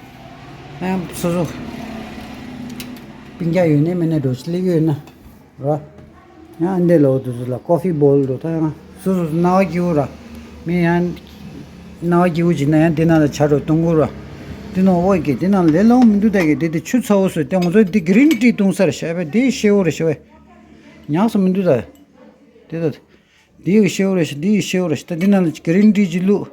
ཡང་སོ་སོ། སྤུན་ཀྱག་ཡོད་ནས་མེད་ནས་འགྲོ་ཅི་སླེབས་ཡོད་ན། རོ། ཡང་འདི་ལོ་དུ་ཚོ་ལ་ཀོ་ཕི་བོལ་འགྲོ་ད་ཡང་སོ་སོ་སྣང་བ་སྐྱིད་པོ་ར། མི་ཡང་། སྣང་བ་སྐྱིད་པོ་ཅིག་ན་ཡང་འདི་ནང་ལ་ཆ་འགྲོ་གཏོང་དགོས་ར། འདི་ནང་འོ་གི་འདི་ནང་ལས་ལོང་མི་འདུག་ད་གི་འདི་དེ་ཆུ་ཚ་བོ་སོ་དེ་ང་ཚོ་འདི་གི་རིན་ཏི་གཏོང་ས་ར་ཤ་བས་འདི་ཤེ་བོ་ར་ཤ་བས། ཉག་སོ་མི་འདུག་ད། དེ་ད། འདི་ཡི་ཤེའུ་རེ་ཞིག་འདི་ཡི་ཤེའུ་རེ་ཞིག་ད་འདི་ནང་ལ་གི་རིན་ཏི་ཅིག་བླུགས།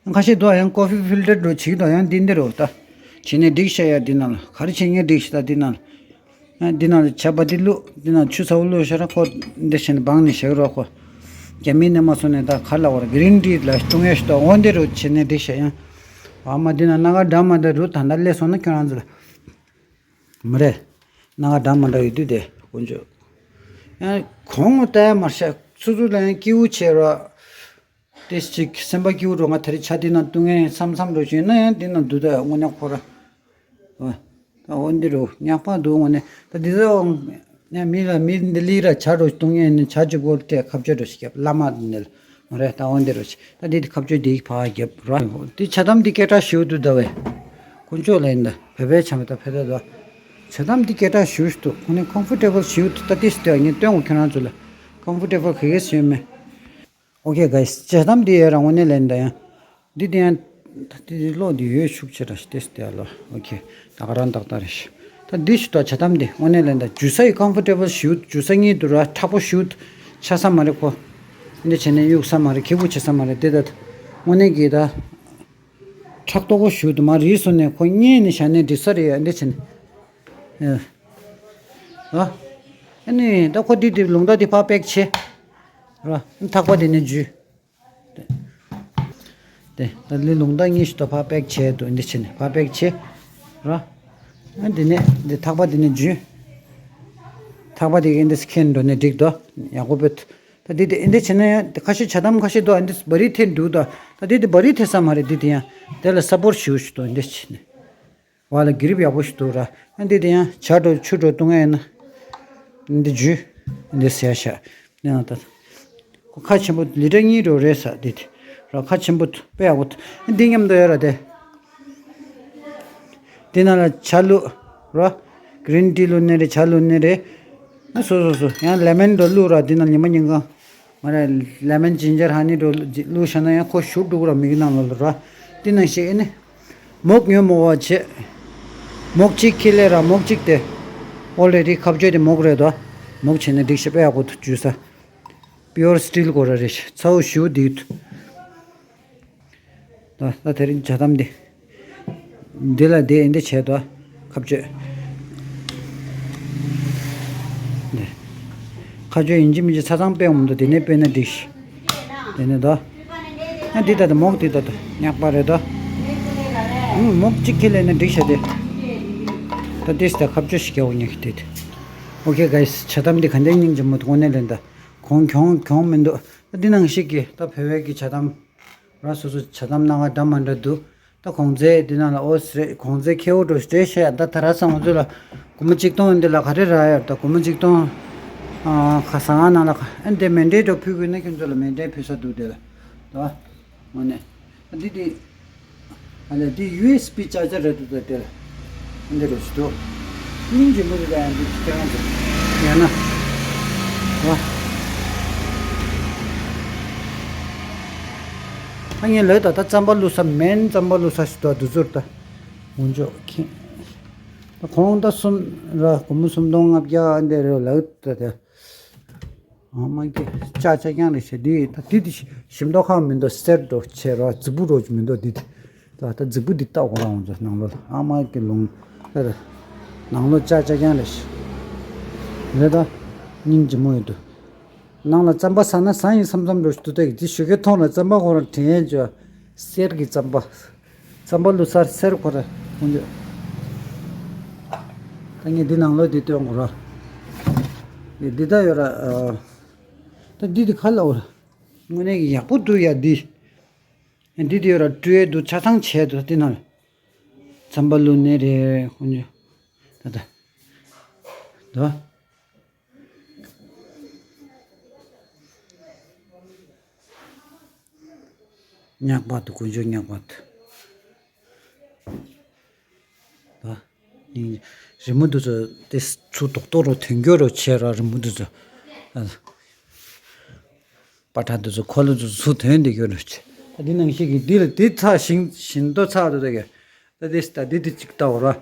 ར། ཁ་ཤས་དུ་ཡང་ཀོ་ཕི་ཕིལ་ཊར་འགྲོ་བྱེད་དུ་ཡང་འདི་འདི་རུ་ད། བྱས་ནས་སྒྲིག་བྱ་ཡ་འདི་ནང་ལ་ག་རེ་བྱེད་ངེས་སྒྲིག་བྱ་ད་འདི་ནང་ལ། ཡང་འདི་ནང་ལ་ཆ་པ་འདི་བླུགས་འདི་ནང་ཆུ་ཚ་བོ་བླུགས་ཤ་ར་ཁོ་འདི་བྱས་ནས་སྦང་ནས་བཞག་རོགས་ཁོ། རྒྱ་མིའི་ནས་མ་སོང་ནས་ད་ག་ལ་བར་གི་རིན་ཏི་ལ་ཀྲུང་ཡ་ཞིག་ད་འོ་འདི་རུ་བྱས་ནས་སྒྲིག་བྱ་ཡང་། བ་མ་འདི་ནང་སྣ་ཁ་འདྲ་མ་འདྲ་རུ་ད་ལྟ་སླེབས་སོང་ན་ཁྱོད་རང་ཚོ་ལ། མི་རེད། སྣང་བ་འདྲ་མ་འདྲ་ཡོད་དུས་དེ་དཀོན་མཆོག་ཡང་གོང་ལྟ་ཡ་མར་ཤ་སོ་སོ་ལ་ཡང་སྐྱིད་པོ་བྱེད་རོགས། དེ་ཅིག་སེམས་པ་སྐྱིད་པོ་འགྲོ་ང་དེ་རིང་ཆ་དེ་ན་བཏུང་ངས་མཚམས་མཚམས་འགྲོ་བྱས་ན་ཡང་དེ་ན་འདུག་ད་དངོས་གནས་ཁོ་ར། ད་འོ་འདི་རུ་ཉག་པ་འདུག་དངོས་གནས་ད་འདི་ཚོ་ཡང་མི་ལ་མི་འདི་ལི་ར་ཆ་འགྲོ་བཏུང་ངས་ནི་ཆ་གཅིག་པོ་སྤྲད་ཁ་བཅད་འགྲོ་ཞིག་བརྒྱབ་བླ་མ་འདི་ནས། མ་རེད་ད་འོ་འདི་རུ་ཆེ། ད་འདི་ཁ་བཅོས་འདི་ཕར་རྒྱབ་ར། འདི་ཆ་ཐམ་འདི་སྐད་གྲགས་ཞེ་པོ་འདུག་ད་བས། དཀོན་མཆོག་ལ་ཡིན་ད་བོད་པའི་ཆ་མེད་ད་ཕེ་ད་ད། ཆ་ཐམ་འདི་སྐད་གྲགས་ཞེ་པོ་ཞིག་འདུག་ཁོ་ནི་ཀོམ་ཕོར་ཊེ་བལ་ཞེ་པོ་འདུག་ད་ཏིས་དེ་ངས་སྟོན་གོ་ཁྱེད་རང་ཚོ་ལ། ཀོམ་ཕོར་ཊེ་བལ་ག་གེ་ཞེ་མེད། ཨོ་ཁེ་གྷའི་སི་ཆ་ཐམ་འདི་ཡོད་ར་དངོས་གནས་ལ་ཡིན་ད་ཡང་། འདི་དེ་ཡང་། ད་འདི་གློག་འདི་ཡོད་ཤུགས་ཆེ་ར་ཞེ་ཏིས་དེ་ལོ་ཨོ་ཁེ། ད་ག་རང་ཏག་ཏག་རེད་ཤི། ད་འདི་ཞིག་ད་ཆ་ཐམ་འདི་དངོས་གནས་ལ་ཡིན་ད་འཇུ་ས་ཡི་ཀོམ་ཕོར་ཊེ་བལ་ཞེ་པོ་འཇུ་ས་གཉིས་འདུག་ར་མཁྲེགས་པོ་ཞེ་པོ། ཆགས་ས་མ་རེད་ཁོ། འདི་བྱས་ནས་གཡུག་ས་མ་རེད། ཁེ་པོ་བྱེད་ས་མ་རེད་དེ། ད་དངོས་གནས་ཀྱི་ད་ཕྲག་དོག་པོ་ཞུ་དུ་མ་རིག་སོང་ནས་ཁོ་གཉེན་ནས་བཞག་ནས་འགྲིག་ས་རེད་ཡ། འདི་བྱས་ནས་ཨ་ཨ་ནི་ད་ཁོ་འདི་འདི་ལུང་ད་འདི་ཕར་པེག་བྱེད་ར། ཐག་པ་འདི་ནས་འཇུས། དེ་ད་ལི་ལུང་ད་གཉིས་ཤིག་ཏུ་ཕར་པེག་བྱས་འདུག་འདི་བྱས་ནས་ཕར་པེག་བྱེད་ར། ཨ་འདི་ནས་འདི་ཐག་པ་འདི་ནས་འཇུས། ཐག་པ་འདི་གི་འདི་ཁེན་འགྲོ་ནས་འགྲིག་འདུག་ཡག་པོ་བོད། ད་འདི་འདི་འདི་བྱས་ན་ཡང་ཁ་ཤས་བྱ་དམ་ཁ་ཤས་འདུག་འདི་བ་རི་ཐེ་འདུག་ད་ད་འདི་འདི་བ་རི་ཐེ་ས་མ་རེད། འདི་འདི་ཡང་དེ་ལ་ས་པོར་ཞུ་ཞུ་འདུག་འདི་བྱས་ནས། བ་ལ་གི་རིབ་ཡག་པོ་ཞིག་འདུག་ར། ཨ་འདི་དེ་ཡང་ཇ་འགྲོ་ཆུ་འགྲོ་བཏུང་ཡ་ཡིན་ན། འདི་འཇུས། འདི་ཟེར་ཤག་ནི་ཡང་ད། ཁོ་ཁ་ཆེན་པོ་ལི་ཊར་གཉིས་འགྲོ་རེད་ས་འདི་དེ། ར་ཁ་ཆེན་པོ་དཔེ་ཡག་པོ་འདུག་འདི་མཉམ་དུ་ཡོད་ར་དེ། འདི་ནང་ལ་ཇ་བླུགས་ར། གི་རིན་ཊི་བླུགས་ནི་རེད། ཇ་བླུགས་ནི་རེད། ཨ་སོ་སོ་སོ་ཡང་ལེ་མོན་འགྲོ་བླུགས་ར། འདི་ནང་ཉི་མ་ཉིན་གང་། མ་རེད། ལེ་མོན་ཇིན་ཇར་ཧ་ནི་འགྲོ་བླུགས་བཞག་ན་ཡང་ཁོ་ཞུ་འགྲོ་གི་ར། མིག་ནང་ལ་ར། འདི་ནང་བཞིན་ཨེ་ནི། མོག་ཉོ་མོ་བ་བྱེད། མོག་གཅིག་ཁྱེར་ལེ་ར། མོག་གཅིག་དེ། ཨོ་ལེ་རི་ཁ་བརྗོད་དེ་མོག་རེད་དོ། མོག་བྱས་ནས་འགྲིག་ཤག་དཔེ་ཡག་པོ་འདུག་འཇུ་ས། པིའུར་སི་ཊིལ་གོ་ར་རེད་ཤག་ཚ་བོ་ཞུ་འདུག་ད་ད་དེ་རིང་ཇ་དམ་འདི། འདི་ལ་འདི་འདི་བྱས་དོ། ཁ་བརྗོད། འདི། ཁ་བརྗོད་ཡིན་གཅིག་མིན་གཅིག་ཆ་ཚང་སྤེལ་འོང་དོ། དེ་ནས་སྤེལ་ན་འགྲིག་ཤག་དེ་ནས་དོ། ཨ་འདི་ད་ད་མོག་འདི་ད་ད་ཉག་པ་རེད་དོ། ཨུ་མོག་གཅིག་ཁྱེར་ལེ་ན་འགྲིག་ཤག་དེ། ད་དེས་ད་ཁ་བརྗོད་ཞིག་རྒྱག་འོ་ཉག་གི་དེ་དེ། ཨོ་ཁེ་གྷའི་སི། ཇ་དམ་འདི་ག་འདྲའི་སྙིང་རྗེ་མོ་འདུག་དངོས་གནས་ལན་ད། གོང་གྱོང་གྱོང་མི་འདུག་ད་འདི་ནང་བཞིན་གྱི་ད་བོད་པའི་གི་ཇ་དམ། ར་སོ་སོ་ཇ་དམ་སྣ་ཁ་འདྲ་མ་འདྲ་འདུག་ད་གོང་ཚད་འདི་ནང་ལ་ཨོ་སི་རེད། གོང་ཚད་ཁེ་འོ་འགྲོ་སི་རེད་ཤག་ད་ད་ར་སང་ང་ཚོ་ལ་སྒོར་མོ་གཅིག་སྟོང་འདི་ལ་ག་རེ་རག་ཡོད། ད་སྒོར་མོ་གཅིག་སྟོང་ཨ་ཁ་ཟང་ང་ནང་ལ་ཨ་འདི་མེ་འདྲེན་འགྲོ་ཕུལ་དགོས་ན་ཁྱོད་ཚོ་ལ་མེ་འདྲེན་ཕུལ་ས་འདུག་དེ་ལ་ད་དངོས་གནས་འདི་འདི། ཨ་ལས་འདི་ཡུ་ཨེས་བི་ཅར་ཇར་རེད་འདུག་ད་དེ་ལ་འདི་རེད་ཞུ་འདུག་སྙིང་རྗེ་མོ་རེད། ད་ཡང་འདི་ཁྱེད་རང་ཚོ་ཡང་ན་བ། ཨ་ངས་ལོས་ད་ལྟ་རྩམ་པ་བླུགས་ས་མེན། རྩམ་པ་བླུགས་ས་ཞིག་འདུག་འདི་ཚོར་ད་ངོ་ཅོག་ཁྱེད་ད་གོང་ད་གསུམ་ར་སྒོར་མོ་སུམ་སྟོང་ལྔ་བརྒྱ་འདི་རེད་ལགས་ད་དེ། ཨ་མ་གི་ཅ་ཅ་རྐྱང་རེད་ཤག་འདི་ད་འདི་འདི་ཞིམ་མདོག་ཁ་མི་འདུག་སེར་འགྲོ་ཆེ་ར་རྫིག་པོ་རོ་མི་འདུག་འདི་ད་ད་རྫིག་པོ་འདི་ལྟ་གོ་ར་འོང་ཚོ་ནང་ལོགས་ཨ་མ་གི་ལུང་ད་ནང་ལོགས་ཅ་ཅ་རྐྱང་རེད་ཤག་རེད་ད། སྙིང་རྗེ་མོ་ཡོད་འདུག་ནང་ལ་རྩམ་པ་ཟ་ན་ཟ་ཡིན་བསམ་བསམ་འགྲོ་ཞིག་འདུག་ད་འདི་ཞོགས་ཀས་མཐོང་ལ་རྩམ་པ་ཁོ་རང་དྲན་ཡས་ཅོ་གསེར་གྱི་རྩམ་པ། རྩམ་པ་བླུགས་ས་སེར་ཁོ་ར་ཁོང་ཚོས། ད་ངས་འདི་ནང་ལོགས་འདི་སྟོན་དགོས་ར། འདི་ད་ཡོད་ར། ད་འདི་འདི་ག་ལ་འོ་ར། དངོས་གནས་ཀྱི་ཡག་པོ་འདུག་ཡ་འདི། འདི་འདི་ཡོད་ར་སྤྲོས་འདུག་ཆ་ཚང་བྱས་འདུག་འདི་ནང་ལ། རྩམ་པ་བླུགས་ནི་རེད་ཁོང་ཚོས། ད་ད། ད། ཉག་པ་དུ་དཀོན་མཆོག་ཉག་པ་དུ། ད། རི་མོ་དུ་ཚོ་དེ་ཚུ་རྡོག་རྡོག་རུ་ཐོན་རྒྱུ་རུ་ཆེ་ར་རི་མོ་དུ་ཚོ། ཨ། པ་ཏྲ་དུ་ཚོ་འཁོར་ལོ་དུ་ཚུ་ཐོན་དེ་རྒྱུ་རུ་ཆེ། ད་འདི་ནང་བཞིན་གྱི་འདི་ལ་འདི་ཚ་ཞིང་ཞིང་རྡོ་ཚ་དུ་དེ་ག་ད་དེ་ད་འདི་དེ་གཅིག་ལྟ་བ་ར།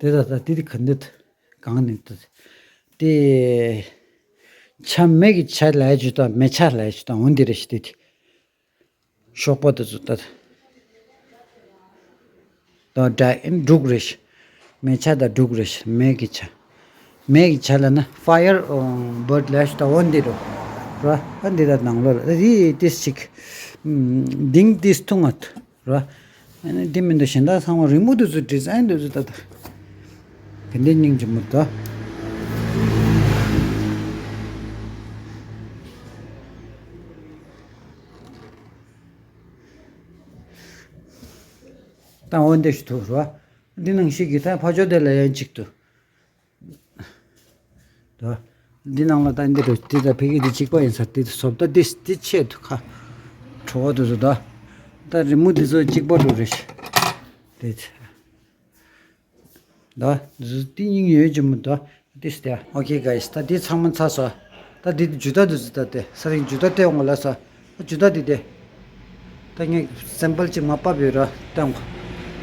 དེ་ད་ད་འདི་དེ་ག་འདི་གང་ནི་དུ། དེ། ཆ་མེད་ཀྱི་ཆ་ལས་ཇུ་དང་མེ་ཆ་ལས་ཇུ་དང་འོན་འདི་རེ་ཞིག་དེ་དེ། ཤོག་པ་དེ་ཚོ་ད། ད་འདྲ་འབྲུག་རེ་ཞིག་མེ་ཆ་དང་འབྲུག་རེ་ཞིག་མེ་གི་ཆ། མེ་གི་ཆ་ལ་ན་ཕ་ཡར་བར་ཌི་ལས་ཞིག་དང་འོན་འདི་རུ། ར་ཨ་འདི་ད་ནང་ལོ་ར་རི་ཏིས་ཅིག་ལྡིང་ཏིས་ཐུང་ཨ་ཐུ། ར། ཨ་ནི་འདི་མིན་འདུག་གཞན་དག་ཚང་མ་རི་མོ་འདི་ཚོ་ཌི་ཛའིན་འདི་ཚོ་ད་ད། དེ་འདྲའི་སྙིང་རྗེ་མོ་ད། ད་འོ་འདི་ཞིག་ཐུག་ར། འདི་ནང་ཞིག་གི་ད་ཕ་ཇོ་དེ་ལ་ཡན་ཅིག་ཏུ། ད། འདི་ནང་ལ་ད་འདི་རུ་འདི་ད་ཕ་གི་འདི་གཅིག་པ་ཡིན་ས་འདི་བཟོ་ལྟ་འདི་འདི་ཆེད་དུ་ཁ། བྲོ་བ་དུ་བཟོ་ད། ད་རི་མོ་འདི་ཚོ་གཅིག་པ་འགྲོ་རེད། འདི་ཚེ། ད་འདི་ཚོ་འདི་སྙིང་ཡོད་ཀྱི་མོ་ད། འདི་སྟེ། ཨོ་ཁེ་གྷའི་སི། ད་འདི་ཚང་མ་ཚར་སོ། ད་འདི་ཇུ་ད་འདི་ཚོ་ད་སྟེ་ས་རིང་ཇུ་ད་སྟེ་འོང་ལ་ས། ཇུ་ད་འདི་སྟེ། ད་ངས་སེམ་པལ་ཅིག་མ་པ་བེ་ར་བཏང་གོ།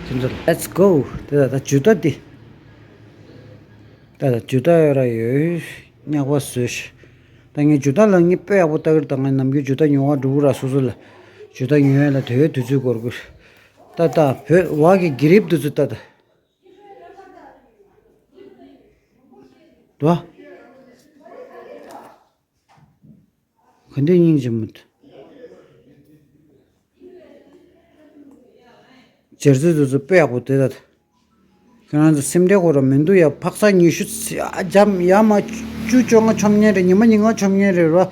དེ་ཚོ་let's go། དེ་ད་ད་ཇུ་ད་འདི། ད་ད་ཇུ་ད་ཡོད་ར་ཡོད། ཉག་པ་བཟོས་ཤི། ད་ངས་ཇུ་ཏ་ལ་ངས་དཔེ་ཡག་པོ་ལྟ་གི་རེད། ད་ང་ནམ་རྒྱུན་ཇུ་ཏ་ཉོ་བར་འགྲོ་གི་ར། སོ་སོ་ལ་ཇུ་ཏ་ཉོ་ཡ་ལ་དེ་བས་དུས་ཚོད་འགོར་གི་རེད། ད་ད་བོད་བ་གི་གི་རིབ་དེ་ཚོ་ད་ད། དོ། ག་འདྲའི་སྙིང་རྗེ་མོ་འདུག་སྦྱར་རྩི་དེ་ཚོ་དཔེ་ཡག་པོ་དེ་ད། ཁྱེད་རང་ཚོ་སེམས་ཁྲལ་དགོས་ར་མི་འདུག་ཡ། ཕག་ཚག་ཉི་ཤུ་ཨ་འཇམ་ཡ་མ་བཅུ་བཅོ་ལྔ་མཆོད་མཁན་རེད། ཉི་མ་ཉིན་གང་མཆོད་མཁན་རེད་ར།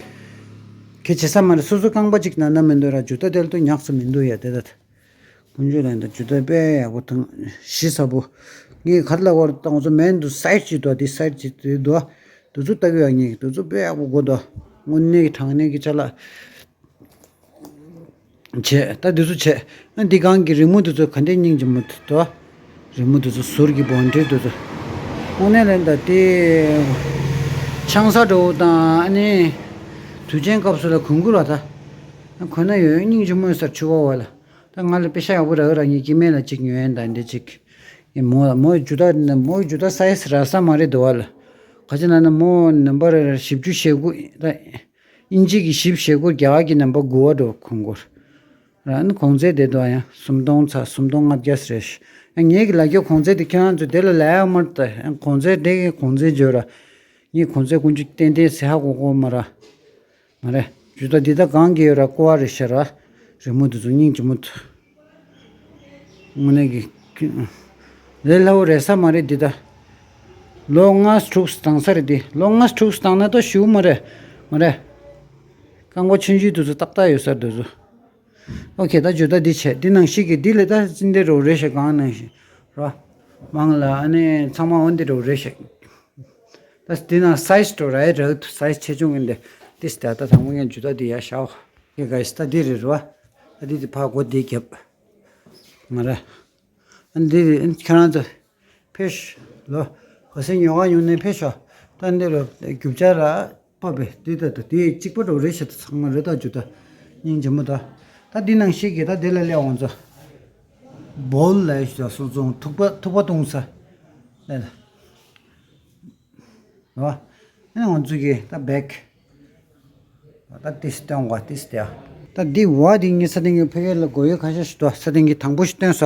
གལ་ཆེ་ས་མ་རེད། སོ་སོ་རྐང་པ་གཅིག་ན་ན་མི་འདུག་ར། ཇུ་ཏ་དེ་ལ་ཏུ་ཉག་ས་མི་འདུག་ཡ་དེ་ད། དཀོན་མཆོག་ལ་ཡིན་ད། ཇུ་ཏ་དཔེ་ཡག་པོ་དང་གཞི་ཟབ་པོ། ངས་ག་རེ་ལབ་པ་རེད། ད་ང་ཚོ་མེན་དུ་སའིཌ་གཅིག་འདུག་དེ་སའིཌ་གཅིག་དེ་འདུག་དེ་ཚོ་ལྟ་གི་ཡོད། ངས་དེ་ཚོ་དཔེ་ཡག་པོ་དགོས་འདུག་དངོས་གནས་ཀྱི་དྲང་གནས་ཀྱི་ཅ་ལག་བྱས། ད་དེ་ཚོ་བྱས། ཨ་འདི་སྒང་གི་རི་མོ་དེ་ཚོ་ག་འདྲའི་སྙིང་རྗེ་མོ་འདུག་རི་མོ་དེ་ཚོ་ཟུར་གྱི་བོན་ཌི་རི་དེ་ཚོ། དངོས་གནས་ལ་ཡིན་ད་དེ་ཆང་ས་འདྲ་བོ་དང་ཨ་ནི་དུས་ཆེན་སྐབས་སུ་ལ་གོན་གི་ར། ད་གོན་ན་ཡོད་སྙིང་རྗེ་མོ་ཡོད་ས་རེད། ཕྱུ་པ་བ་ལ། ད་ང་ལ་པེ་ཤ་ཡག་པོ་རག་རག་ངས་སྐྱེ་དམན་ལ་གཅིག་ཉོས་ཡིན། ད་འདི་གཅིག་ཡིན་མོ་མོ་ཇུ་ཏ་མོ་ཇུ་ཏ་སའི་ཛི་རག་ས་མ་རེད་འདུག་བ་ལ། ག་ཅི་ན་ན་མོ་ནམ་བར་བཞི་བཅུ་ཞེ་དགུ། ད་དབྱིན་ཇི་གི་བཞི་བཅུ་ཞེ་དགུ། རྒྱ་གར་གི་ནམ་བར་དགུ་བ་འགྲོ་གོན་གོ་ར། ཨ་ནི་གོང་ཚད་དེ་དུ་ཡང་སུམ་སྟོང་ཚ་སུམ་སྟོང་ལྔ་བརྒྱ་ཟེར་རེད། ཨ་ངེད་ཀྱི་ལ་རྒྱ་གོང་ཚད་དེ་ཁྱེད་རང་ཚོ་དེ་ལ་ལ་ཡག་མ་རེད། ད་གོང་ཚད་དེ་གི་གོང་ཚད་བརྗོད་ར། ངས་གོང་ཚད་ཀུན་སྤྱོད་ཏན་ཏན་ཟེར་ཧ་གོ་གོ་མ་ར། མ་རེད། ཇུ་ཏ་འདི་ད་གང་གི་ཡོད་ར། ཀོ་བ་རེད་ཤ་ར། རི་མོ་འདི་ཚོ་སྙིང་རྗེ་མོ་འདུག་དངོས་གནས་ཀྱི་ལས་སླ་བོ་རེད་ས་མ་རེད་འདི་ད། ལོ་ལྔ་དྲུག་བཏང་ས་རེད་འདི། ལོ་ལྔ་དྲུག་བཏང་ན་ད་ཞུ་མ་རེད། མ་རེད། རྐང་པ་ཆུང་ཆུང་འདི་ཚོ་ཏག་ཏག་ཡོད་ས་འདི་ཚོ། ཨོ་ཁེ། ད་ཇུ་ཏ་འདི་བྱས། འདི་ནང་བཞིན་གྱི་འདི་ལས་ད་ཅི་འདི་རུ་རེད་ཤ། གང་ནང་བཞིན་ར། མང་ལ་ཨ་ནི་ཚང་མ་འོ་འདི་རུ་རེད་ཤ། ད་འདི་ན་སའི་ཛི་འགྲོ་ར་ཡ་རག་ཏུ་སའི་ཛི་ཆེ་ཆུང་གི་འདི། ཏིས་ད་ད་དང་པོ་ངས་ཇུ་ཏ་འདི་ཡ་ཤའོ། ཡ་ག་ཡིས་ད་འདི་རེད་རོ། ད་འདི་འདི་ཕ་གོ་འདི་རྒྱབ། མ་ར། ཨ་འདི་རེད། ཨ་ཁྱེད་རང་ཚོ་ཕེབས་ཤོག་ལོ། ག་སེ་ཉོ་ག་ཉོ་ནས་ཕེབས་ཤོག་ད་འདི་རུ་རྒྱུ་ཆ་ར་ཕབ་པས་འདི་ད་ད་འདི་གཅིག་པ་འགྲོ་རེད་ཤ། ད་ཚང་མ་རེད། ད་ཇུ་ཏ་སྙིང་རྗེ་མོ་ད། ད་འདི་ནང་བཞིན་གྱི་ད་འདི་ལ་སླེབས་འོང་ཚོ། བོལ་ལ་ཡ་ཤ་སོ་སོ་ཐུག་པ་ཐུག་པ་བཏུང་ས་ལ་ལ། རེད་བ། ཨ་ནི་ང་ཚོ་གི་ད་བེག་ད་ཏིས་སྟོན་གོ་ཏིས་ཏེ། ད་འདི་བ་འདི་ངས་ས་སྟེང་གི་ཕ་གི་ལ་དགོས་ཡོད་ཁ་ཤས་ཤིག་འདུག་ས་སྟེང་གི་དང་པོ་ཞིག་སྟོན་ས་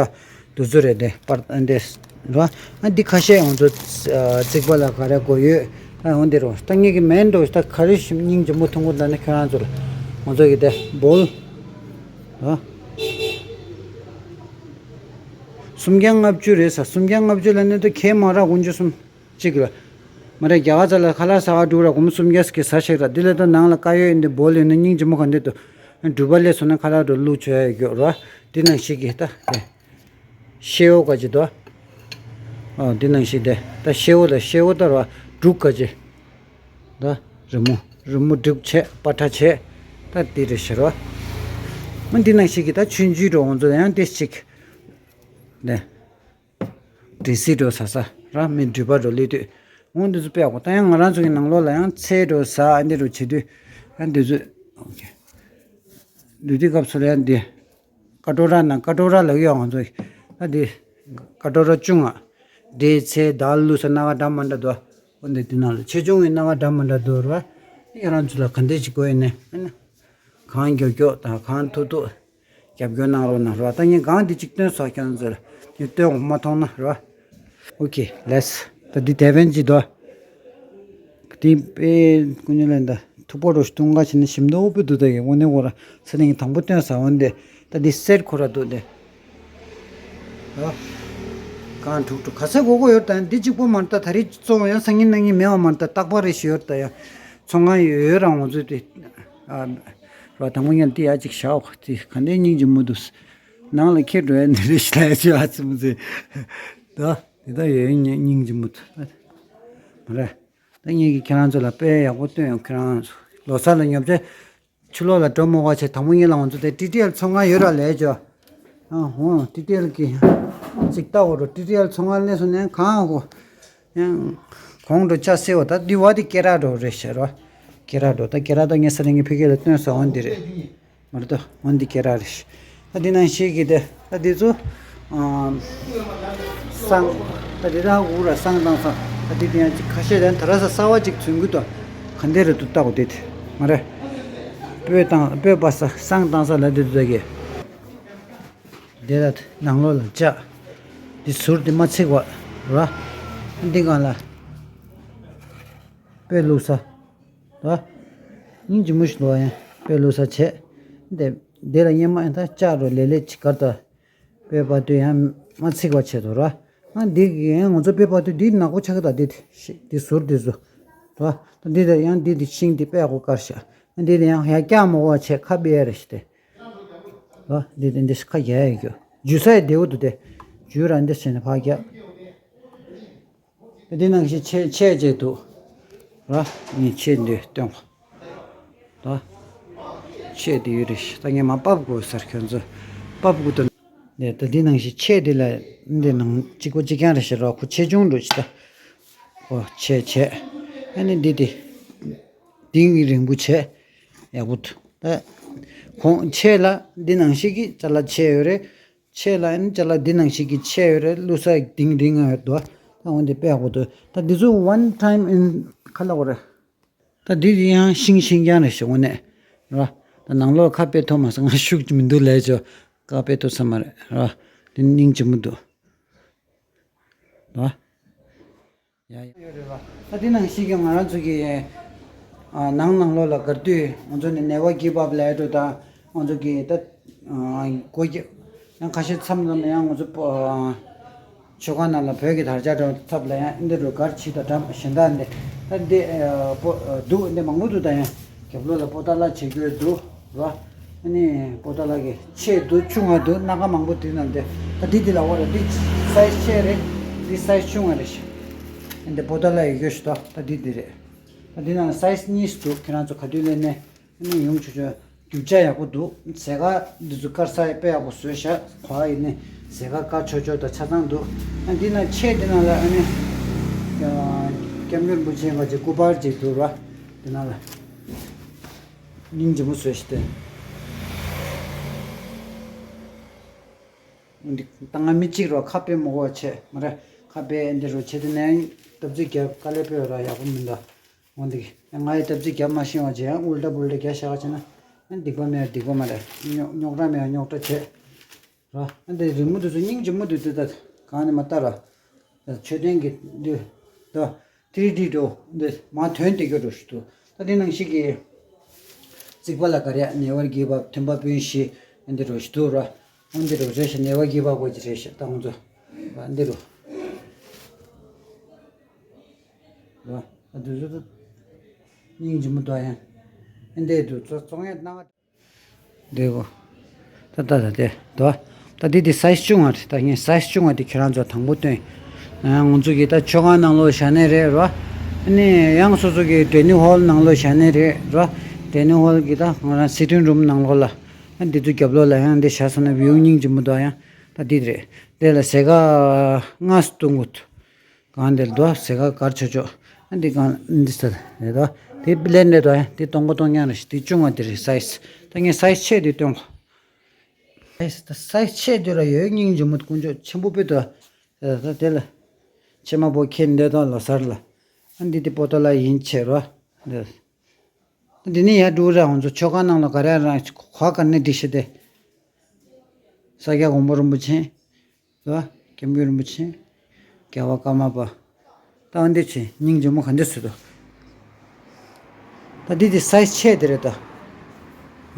འདི་ཚོ་རེད་དེ། པར་ཨ་འདྲས་རེད་བ། ཨ་འདི་ཁ་ཤས་ང་ཚོ་རྩིག་པ་ལ་ག་རེ་དགོས་ཡོད། ཨ་འོ་འདི་རོ། ད་ངས་གི་མེན་འགྲོ་ད་ག་རེ་ཞིག་སྙིང་རྗེ་མོ་མཐོང་གོ་ད་ནི་ཁྱེད་རང་ཚོ་ལ་ང་ཚོ་གི་དེ་བོལ་རེད་བ། སུམ་བརྒྱ་ལྔ་བཅུ་རེད་ས། སུམ་བརྒྱ་ལྔ་བཅུ་ལ་ནི་ད་ཁྱེད་མ་རག་དགུ་བཅུ་སུམ། གཅིག་ལ། མ་རེད། རྒྱ་གར་ཚ་ལ་ཁ་ལག་ཟ་བ་འགྲོ་ར་སྒོར་མོ་སུམ་བརྒྱ་ཟེར་གི་ཟ་ཤེས་ར། འདི་ལ་ད་ནང་ལ་དཀར་ཡོལ་འདི་བོལ་ཡོད་ན་སྙིང་རྗེ་མོ་ག་འདི་འདུག་འགྲུལ་པ་སླེབས་སོང་ན་ཁ་ལག་འགྲོ་བླུག་བྱོས་ཡ་ཡོད་ར། འདི་ནང་ཞིག་གི་ད། ཤེའུ་ག་ཅི་འདུག་ཨོ་འདི་ནང་ཞིག་དེ་ད་ཤེའུ་ད་ཤེའུ་ད་ར་འབྲུག་ག་ཅི། ད་རི་མོ་རི་མོ་འབྲུག་བྱས་པ་ཁྲ་བྱས། ད་འདི་རེད་ཤེས་ར། མ་འདི་ནང་ཞིག་གི་ད་ཆུང་ཆུང་འགྲོ་འོང་ཚོ་ཡང་འདི་ཞིག་དེ། འདྲེ་སྲིད་འགྲོ་ཟ་ས་ར། མི་འགྲུལ་པ་འགྲོ་ལས་དུས་འོང་འདི་ཚོ་དཔེ་ཡག་པོ། ད་ཡང་ང་རང་ཚོ་གི་ནང་ལོགས་ལ་ཡང་ཚལ་འགྲོ་ཟ་ཨ་འདི་རུ་བྱེད་དུས་ཨ་འདི་ཚོ་ཨོ་ཁེ། འདི་དུས་སྐབས་སུ་ལ་ཡང་འདི་ཀ་ཏོ་ར་ན་ཀ་ཏོ་ར་ལ་ཡོད་ང་ཚོ་ཨ་འདི་ཀ་ཏོ་ར་ཅུང་ཨ་འདྲེ་ཚལ་དར་ལུ་ས་སྣ་ཁ་འདྲ་མ་འདྲ་འདུག་ཨ་འདི་དུས་ནང་ལ་ཆེ་ཆུང་གི་སྣ་ཁ་འདྲ་མ་འདྲ་འདུག་ར། ཡང་རང་ཚོ་ལ་ག་འདྲས་ཅིག་དགོས་ཡིན་ནས་ཨ་ནི་གང་མགྱོགས་མགྱོགས་དང་གང་ཐུག་ཐུག་རྒྱབ་སྐྱོར་གནང་རོགས་གནང་རོགས། ད་ངས་གང་འདི་གཅིག་སྟོན་སོགས་ཀྱང་ཟེར་འདི་སྟོན་འོང་མ་མཐོང་ན་རོགས། ཨོ་ཁེ་ལེས། ད་འདི་དེ་བན་གྱི་དོ། འདི་དཔེ་ཀུ་ཉོ་ལེན་ད་ཐུག་པ་རོ་ཤི་ཐུང་ག་ཕྱིན་ན་ཞིམ་མདོག་དཔེ་འདུག་ད་ཡེ་དངོས་གནས་ཁོ་ར་ས་ནས་ངས་དང་པོ་སྟོན་ས་འོན་ཏེ་ད་འདི་སེར་ཁོ་ར་འདུག་སྟེ། རོགས། གང་དྲུག་དྲུག་ག་ཚད་དགོས་དགོས་ཡོད་ད་འདི་གཅིག་པོ་མ་ད་ད་རེས་བཙོང་ཡང་སང་ཉིན་གནངས་ཉིན་མེད་བ་མ་ད་རྟག་པར་རེ་ཞིག་ཡོད་ད་ཡང་ཚོང་ཁང་ཡོད་རང་ངོ་ཚོད་དེ། ཨ། རོ་དང་པོ་ཉལ་དེ་ཡ་གཅིག་བཞག་དེ་ག་འདྲའི་སྙིང་རྗེ་མོ་འདུག་ནང་ལ་ཁྱེར་འགྲོ་ཡ་འདི་རེད་ཤི་ལ་ཡ་ཅི་ཨ་ཙི་མོ་ཙི། ད་དེ་ད་ཡོད་སྙིང་རྗེ་མོ་འདུག་མ་རེད། ད་ངེད་ཀྱིས་ཁྱེད་རང་ཚོ་ལ་དཔེ་ཡག་པོ་སྟོན་ཡོང་། ཁྱེད་རང་ཚོ་ལོ་གསར་ལ་ཉོ་ཆ་ཕྱི་ལོགས་ལ་འགྲོ་མོ་ག་ཆེ་དང་པོ་ཉལ་ལ་ང་ཚོ་དེ་ཊི་ཊི་ཨེལ་ཚོང་ཁང་ཡོད་ར་ལས་ཅོ། ཨ་ཧོ་ཊི་ཊི་ཨེལ་གི་ཅིག་ལྟ་འོ་རོ། ཊི་ཊི་ཨེལ་ཚོང་ཁང་སླེབས་སོང་ནས་གང་ཧོ། ཡང་གོང་དུ་ལྕགས་སེར་བ་ད་འདི་བ་འདི་ཀེ་ར་འགྲོ་རེད་ཤེས་རོ། ཀེ་ར་འགྲོ་ད་ཀེ་ར་ད་ངས་ས་རིང་གི་ཕི་གེ་ལ་སྟོན་ས་འོན་འདི་རེད། མ་རེད་ད་འོན་འདི་ཀེ་ར་རེད། ད་འདི་ནང་ཤེས་ཀྱི་དེ་ད་འདི་ཚོ་སང་ད་འདི་ད་འུ་ར་སང་དང་སང་ད་འདི་དེ་ཡང་ཅིག་ཁ་ཤས་དང་ད་ར་ས་ས་བ་ཅིག་ཚུན་གི་ད་ཁ་ ད་འདི་རུ་ཏུ་བལྟ་དགོས་དེ། མ་རེད། སྤོས་བཏང་སྤོས་པ་ས་བསང་བཏང་ས་ལ་འདི་ཏུ་ད་གི། དེ་ལ་ནང་ལོགས་ལ་བཅག་འདི་ཟུར་དེ་མ་ཚིག་པ་ར། འདི་སྒང་ལ་སྤོས་བླུགས་ས། ར། སྙིང་རྗེ་མོ་ཞིག་འདུག་ཡང་སྤོས་བླུགས་ས་བྱས། འདི་འདི་ལ་སྙེ་མ་ཡང་ད་བཅག་རོ་ལེ་ལེ་ཅིག་གར་ད། སྤོས་པ་དུས་ཡང་མ་ཚིག་པ་བྱེད་དོ་ར། ང་འདི་ཡང་ང་ཚོ་སྤོས་པ་དུས་འདི་ནག་པོ་ཆགས་ཀྱི་ད་འདི་འདི་ཟུར་འདི་ཟུར། ར། ད་འདི་ད་ཡང་འདི་འདི་ཤིང་འདི་སྤོས་ཡག་པོ་དཀར་ཤག་འདི་ད་ཡང་ཡར་བཀྱག་མ་དགོས་པ་བྱས་ཁ་སྤེ་ར་ཞིག་སྟེ། ར། འདི་ད་འདི་ཁ་རྒྱག་ཡག་རྒྱུ་འཇུ་ས་ཡི་བདེ་བོ་འདུག་སྟེ། འཇུ་ར་འདི་བྱས་ནས་ཕར་རྒྱག་འདི་ནང་བཞིན་ཆས་ཆས་བྱས་འདུག་ར། ངས་ཆས་འདི་སྟོན་གོ་ད། ཆས་འདི་ཡོད་རེད་ཤག་ད་ངས་མ་ཕབ་དགོས་ཟེར་ཁྱོད་ཚོ། ཕབ་དགོས་དོན། ནས་ད་འདི་ནང་བཞིན་ཆས་འདི་ལ་འདི་ནང་གཅིག་པོ་གཅིག་རྐྱང་རེད་ཤག་ར། ཁོ་ཆེ་ཆུང་འགྲོ་ཤག་ད། ཨོ་ཆས་ཆས། ཨ་ནི་འདི་དེ། འདི་རིང་པོ་བྱས། ཡག་པོ་འདུག་ད། ཁོང་ཆས་ལ་འདི་ནང་བཞིན་གྱི་ཅ་ལག་ཆས་ཡོད་རེད། ཆས་ལ་ཨ་ནི་ཅ་ལག་འདི་ནང་བཞིན་གྱི་ཆས་ཡོད་རེད། བླུགས་ས་འདི་རིང་ང་ཡོད་དོ། ད་འོན་ཏེ་དཔེ་ཡག་པོ་འདུག་ད་འདི་ཚོ་one time in ག་ལ་གོ་རེད། ད་འདི་ཡང་ཤིང་ཤིང་རྐྱང་རེད་ཤག་འོ་ནས། ར། ད་ནང་ལོགས་ཁ་དཔེ་ཐོག་མ་སང་ང་ཤུགས་ཀྱི་མི་འདུག་ལས་ཆོ། ཁ་དཔེ་ཐོག་ས་མ་རེད་ར། འདི་སྙིང་རྗེ་མོ་འདུག་ར། ཡ་ཡ། ཡོད་རེད་བ། ད་འདི་ནང་བཞིན་གྱི་ང་རང་ཚོ་གི། ཨ། ནང་ནང་ལོགས་ལ་གར་དུས་ང་ཚོ་ནི་never give up ལས་འགྲོ་དང་། ང་ཚོ་གི་ད། ཨ། སྒོ་རྒྱབ། ཡང་ཁ་ཤས་མཚམས་མཚམས་ལ་ཡང་ང་ཚོ་པོ། ཨ། མཆོད་ཁང་ནང་ལ་བོད་ཀྱི་དར་ཆ་འདྲ་ཚབ་ལ་ཡང་འདི་རུ་གར་ཕྱི་དང་འགྲམ་གཞན་དག་འདི། ད་འདི། ཨ། པོ། ཨ། འདུག་འདི་མང་པོ་འདུག་ད་ཡང་རྒྱབ་ལོགས་ལ་པོ་ཏ་ལ་བྱེད་རྒྱུ་འདུག་ར། ཨ་ནི་པོ་ཏ་ལ་གི་ཆེ་འདུག་ཆུང་བ་འདུག་སྣ་ཁ་མང་པོ་འདུག་ན་འདི། ད་འདི་འདི་ལ་འོ་ར་འདི་size ཆེ་རེད། འདི་size ཆུང་བ་རེད་ཤག་འདི་པོ་ཏ་ལ་ཡི་གོ་ཞུ་ད། ད་འདི་འདི་རེད། ད་འདི་ནང་size གཉིས་འདུག་ཁྱེད་རང་ཚོ་ག་དུས་ལེན་ནས། ཨ་ནི་ཡོང་ཆོག་ཆོག་རྒྱུ་ཆ་ཡག་པོ་འདུག་ཟས་ཁ་འདི་ཚོ་དཀར་ས་དཔེ་ཡག་པོ་བཟོས་ཤག་གོ་ཨ་ཡིན་ནི་ཟས་ཁ་དཀར་ཆོག་ཆོག་དང་ཆ་ཚང་འདུག་ཨ་འདི་ན་ཆས་འདི་ནང་ལ་ཨ་ནི། ཨ། སྐྱབས་མགོན་རིན་པོ་ཆེ་བ་ཅིག་སྐུ་པར་ཅིག་འདུག་ར། འདི་ནང་ལ། སྙིང་རྗེ་མོ་བཟོས་ཤག་སྟེ། འདི་ད་ང་མི་གཅིག་རོ་ཁ་དཔེ་མོ་གོ་ཆེ་མ་རེད། ཁ་དཔེ་འདི་རུ་ཆེ་དེ་ནས་སྟབས་ཚིག་རྒྱབ་དཀའ་ལས་དཔེ་ར་ཡག་པོ་མི་འདུག་འོ་འདི། ང་ཡི་སྟབས་ཚིག་རྒྱབ་མ་ཤེས་པ་བྱས་ཡང་ཨུལ་ཏ་པུལ་ཏ་རྒྱག་བཞག་བྱས་ན། སྡིག་པ་མེད་སྡིག་པ་མ་རེད། རྙོག་རྙོག་དྲ་མེད་རྙོག་དྲ་བྱས། ར། འདི་རི་མོ་འདི་ཚོ་སྙིང་རྗེ་མོ་འདུག་འདི་ད་གང་ནས་མ་ལྟ་ར། མཆོད་རྟེན་གྱི་འདི་ད་ཐི་རི་ཌི་འགྲོ་འདི་མ་ཐོན་བསྡད་རྒྱུ་འགྲོ་ཞིག་འདུག་ད་འདི་ནང་བཞིན་གྱི་རྩིག་པ་ལ་ག་རེ་never give up མཐུན་པ་སྤུན་བཞི་འདི་འགྲོ་ཞིག་འདུག་ར། འོ་འདི་འགྲོ་རེད་ཤག never give up དགོས་ཀྱི་རེད་ཤག་ད་ང་ཚོ་འདི་འགྲོ། ར། ད་འདི་ཚོ་ད་སྙིང་རྗེ་མོ་འདུག་ཡང་འདི་འདུག་བཙོང་ཡས་གནང་། འདི་གོ། ད་ད་ད་དེ་དོ། ད་འདི་འདི་size ཆུང་བ་རེད། ད་ངས་size ཆུང་བ་འདི་ཁྱེད་རང་ཚོ་དང་པོ་སྟོན། ཨ། ང་ཚོ་གི་ད་མཆོད་ཁང་ནང་ལོགས་བཞག་ནི་རེད་རོ། ཨ་ནི་ཡང་སོ་སོ་གི་dining hall ནང་ལོགས་བཞག་ནི་རེད་རོ། dining hall གི་ད་ང་རང་sitting room ནང་ལོགས་ལ། ཨ། འདི་ཚོ་རྒྱབ་ལོགས་ལ་ཡང་འདི་བཞག་སོང་ན་view སྙིང་རྗེ་མོ་འདུག་ཡང་ད་འདི་རེད། དེ་ལ་ཟས་ཁ་ལྔ་སྟོང་གོ། གང་དེར་འདུག་ཟས་ཁ་དཀར་ཆོག་ཆོག་ཨ་འདི་གང་འདི་ས་རེད་དོ། དེ་པི་ལེན་རེད་དོ། ཨ་འདི་སྟོང་པ་སྟོང་རྐྱང་རེད་ཤག་འདི་ཆུང་བ་འདི་རེད་size། ད་ངས་size ཆེ་འདི་སྟོན་གོ། size ད་size ཆེ་འདི་ར་ཡོད་སྙིང་རྗེ་མོ་དཀོན་མཆོག་ཆེན་པོ་དཔེ་དོ། ད་དེ་ལ་ཕྱེ་མ་པོ་ཁྱེར་འདི་དང་ལོ་སར་ལ། ཨ་འདི་དེ་པོ་ཏ་ལ་ཡིན་ཆེ་རོ། འདི་འདི་ནི་ཡར་འགྲོ་ར་ང་ཚོ་མཆོད་ཁང་ནང་ལ་ག་རེ་རང་ག་ག་ནས་འདི་ཤི་དེ། ས་སྐྱ་གོང་པོ་རིན་པོ་ཆེ། ལ། སྐྱབས་མགོན་རིན་པོ་ཆེ། རྒྱལ་བ་ཀརྨ་པ། ད་འདི་ཆེ་སྙིང་རྗེ་མོ་ག་འདི་སུ་དོ། ད་འདི་འདི་size ཆེ་དེ་རེད་ད།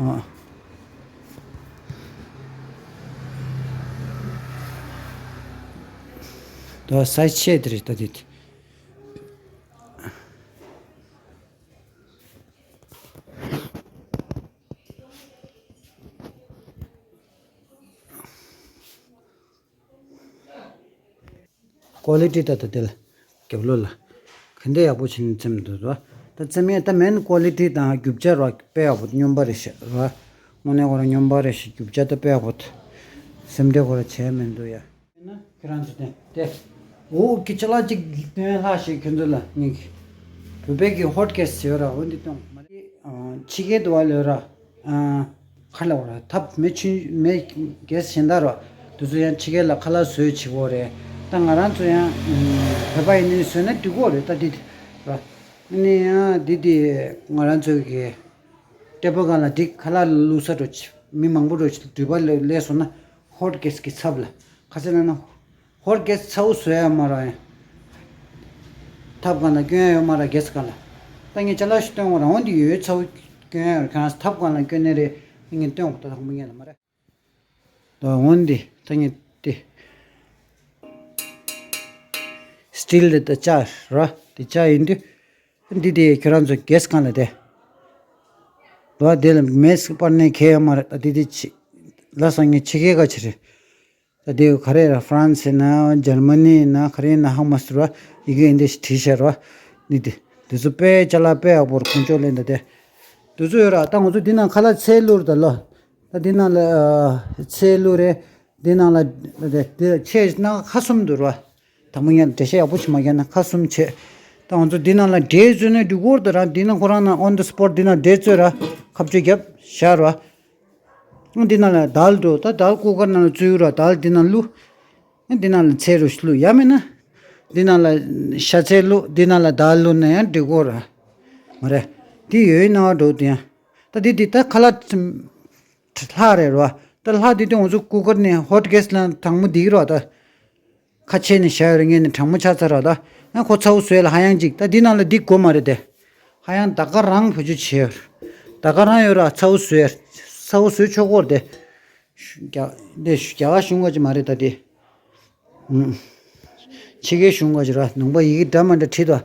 ཨ། ད་size ཆེ་དེ་རེད་ད་འདི། quality ད་ལྟ་དེ་ལ་རྒྱབ་ལོགས་ལ་ག་འདྲ་ཡག་པོ་བྱས་ནས་བཙེམས་འདུག་ར། ད་བཙེམ་ཡས་ད་main quality དང་རྒྱུ་ཆ་ར་དཔེ་ཡག་པོ་སྙོམས་པ་རེད་ཤག་ར། དངོས་གནས་ཁོ་རང་སྙོམས་པ་རེད་ཤག་རྒྱུ་ཆ་ད་དཔེ་ཡག་པོ་སེམས་ཁྲལ་ཁོ་རང་བྱས་མི་འདུག་ཡ། ཡིན་ན་ཁྱེད་རང་ཚོ་དེ་དེ། འོ་ཀི་ཅ་ལག་ཅིག་སྟོན་ལྷག་ཞིག་ཁྱོད་ཚོ་ལ་ངས་ཀྱི། བོད་པའི་གི་hot cakes ཟེར་བ་ར་འོ་འདི་སྟོན་མ་རེད། ཕྱི་རྒྱལ་དུ་བ་ལོས་ར། ཁ་ལ་བ་ར་ཐབས་མེད་ཆུན་མེད་གེས་གཞན་དག་ར། དུ་ཚོ་ཡང་ཕྱི་རྒྱལ་ལ་ཁ་ལག་བཟོས་བྱེད་གོ་རེད། ད་ང་རང་ཚོ་ཡང་བོད་པ་ཡིན་ནི་བཟོས་ན་འགྲིག་གོ་རེད་ད་འདི་ར། ནི་ཡང་འདི་དེ་ང་རང་ཚོའི་གི་ཊེ་བལ་སྒང་ལ་འགྲིག་ཁ་ལག་བླུགས་ས་འགྲོ་ཆེ་མི་མང་པོ་འགྲོ་ཆེ་འགྲུལ་པ་སླེབས་སོང་ན་ཧོཊ་གྷེ་སི་གི་ཚབ་ལ་ཁ་ཚ་ན་ན་ཧོཊ་གྷེ་སི་ཚ་བོ་བཟོ་ཡ་མ་ར་ཡང་ཐབ་སྒང་ལ་སྐྱོན་ཡ་ཡོད་མ་ར་གྷེ་སི་སྒང་ལ་ད་ངས་ཅ་ལག་ཞིག་སྟོན་འོ་རང་འོན་དེ་ཡོད་ཚ་བོ་སྐྱོན་ཡ་ཡོད་ཁྱེད་རང་ཐབ་སྒང་ལ་སྐྱོན་ནི་རེད། ངས་སྟོན་འོ་ད་དང་པོ་ངས་ལ་མ་ར། ད་འོན་ཏེ་ད་ངས་ཏེ་སི་ཊིལ་དེ་ད་ལྕགས་ར་དེ་ལྕགས་ཡིན་དུས་འདི་དེ་ཁྱོད་རང་ཚོ་གྷེ་སི་སྒང་ལ་དེ་ར་དེ་ལ་མེ་སི་པར་ནས་ཁེལ་ཡོད་མ་རེད། ད་འདི་དེ་ཕྱི་ལ་སང་ངས་ཕྱི་རྒྱལ་ཁ་ཕྱི་རེད། ད་དེ་ག་རེ་ར་ཧྥ་རན་སི་ཡིན་ན་འཇར་མ་ནི་ཡིན་ན་ག་རེ་ཡིན་ན་ཧ་མ་སི་ར་ཡི་གེ་འདི་ཞིག་བྲིས་ཤར་ར་འདི་དེ་དེ་ཚོ་དཔེ་ཅ་ལག་དཔེ་ཡག་པོ་ར་ཁོང་ཚོ་ལེན་ད་དེ་དེ་ཚོ་ཡོད་ར། ད་ང་ཚོ་འདི་ནང་ཁ་ལག་ཚལ་བླུགས་ར་ད་ལོ། ད་འདི་ནང་ལ་ཨ་ཚལ་བླུགས་རེད། འདི་ནང་ལ་དེ་ཆས་ནང་ཁ་གསུམ་འདུག་ར། དང་པོ་ངས་འགྲེལ་བཤད་ཡག་པོ་ཞིག་མ་བརྒྱབ་ན་ཁ་གསུམ་ཆས། ད་ང་ཚོ་འདི་ནང་ལ་འབྲས་བཙོས་ནས་འགྲིག་གོ་ར། ད་རང་འདི་ནང་ཁོ་རང་ནང་on the spot འདི་ནང་འབྲས་བཙོས་ར་ཁ་གཅོད་བརྒྱབ་བཞག་ར། འདི་ནང་ལ་དལ་འདུག་ད་དལ་ཀུ་ཀར་ནང་ལ་བཙོས་ར་དལ་འདི་ནང་བླུགས། འདི་ནང་ལ་ཚལ་རུ་བླུགས་ཡ་མིན་ན། འདི་ནང་ལ་ཤ་ཚལ་བླུགས་འདི་ནང་ལ་དལ་བླུགས་ན་ཡང་འགྲིག་གོ་ར། མ་རེད། འདི་ཡོད་ཡོད་སྣང་བ་འགྲོ་དུ་ཡང་། ད་འདི་འདི་ད་ཁ་ལག་ལྷག་རེད་རོ། ད་ལྷག་འདི་དུས་ང་ཚོ་ཀུ་ཀར་ནས་ཧོཊ་གྷེ་སི་ལ་དྲང་མོ་འདི་རོ་ད། ཁ་ཕྱེ་ནས་བཞག་ཡོད་རེད་ངས་ནི་དྲང་མོ་ཆགས་ཚར་རོ་ད། ཡང་ཁོ་ཚ་བོ་བཟོས་ལ་ཧ་ཡང་ཅིག་ད་འདི་ནང་ལ་འདི་དགོས་མ་རེད་དེ། ཧ་ཡང་ད་ག་རང་བེད་སྤྱོད་བྱེད་ཡོད། ད་ག་རང་ཡོད་ར་ཚ་བོ་བཟོས། ཚ་བོ་བཟོས་ཆོག་གོ་རེད་དེ། རྒྱ་འདི་རྒྱ་གར་གཞུང་ག་ཅི་མ་རེད་ད་དེ། ཕྱི་རྒྱལ་གཞུང་ག་ཅི་ར་ནང་པ་ཡི་གེ་འདྲ་མ་འདྲ་བྲིས་ད།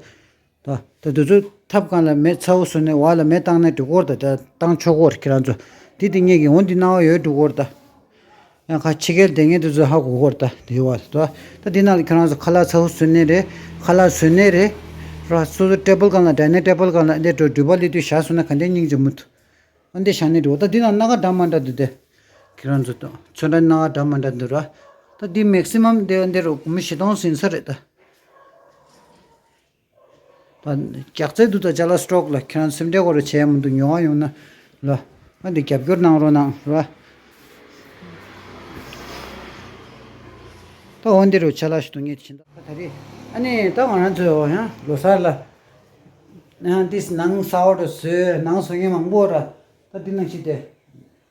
ད་ད་དུས་ཚོད་ཐབ་སྒང་ལ་མེ་ཚ་བོ་བཟོས་ནས་བར་ལ་མེ་བཏང་ནས་འགྲོ་གོ་རེད་ད་བཏང་ཆོག་གོ་རེད་ཁྱེད་རང་ཚོ། དེ་དེ་ངེད་ཀྱི་འོ་འདི་སྣང་བ་ཡོད་འགྲོ་གོ་རེད་ད། ཡང་ཁ་ཕྱི་རྒྱལ་སྡོད་མཁན་དེ་ཚོས་ཧ་གོ་གོ་རེད་ད་དེ་བ་ད། ད་འདི་ནང་ལ་ཁྱེད་རང་ཚོ་ཁ་ལག་ཚ་བོ་བཟོས་ནས་རེད། ཁ་ལག་བཟོས་ནས་རེད། ར་སོ་སོ་ཊེ་བལ་སྒང་ལ་ཌའི་ནིང་ཊེ་བལ་སྒང་ལ་འདི་འགྲོ་འགྲུལ་པ་སླེབས་དུས་བཞག་སོང་ན་ག་འདྲའི་སྙིང་རྗེ་མོ་འདུག་ཨ་འདི་བཞག་ནས་འགྲོ་ད་འདི་ནང་སྣ་ཁ་འདྲ་མ་འདྲ་འདུག་དེ། ཁྱེད་རང་ཚོ་ད་ཚོན་ཁྲ་སྣ་ཁ་འདྲ་མ་འདྲ་འདུག་ར། ད་འདི་མེག་སི་མམ་འདི་འདི་རུ་སྒོར་མོ་བཞི་སྟོང་ཟིན་ས་རེད་ད། ད་རྒྱག་རྩལ་འདུག་ད་ཅ་ལག་སི་ཊོག་ལ་ཁྱེད་རང་སེམས་ཁྲལ་གོ་ར་བྱས་མི་འདུག་ཉོ་བ་ཡོང་ན་ལ། ཨ་འདི་རྒྱབ་སྐྱོར་གནང་རོགས་གནང་ར། ད་འོ་འདི་རུ་ཅ་ལག་ཞིག་འདུག་ངས་ཕྱིན་ད་ད་རེད། ཨ་ནི་ད་ང་རང་ཚོའི་འོ་ཡང་ལོ་གསར་ལ་ཡང་ཏིས་ནང་གསར་བ་རུ་བཟོས་ནང་བཟོ་མཁན་མང་པོ་ར་ད་འདི་ནང་ཞིག་དེ་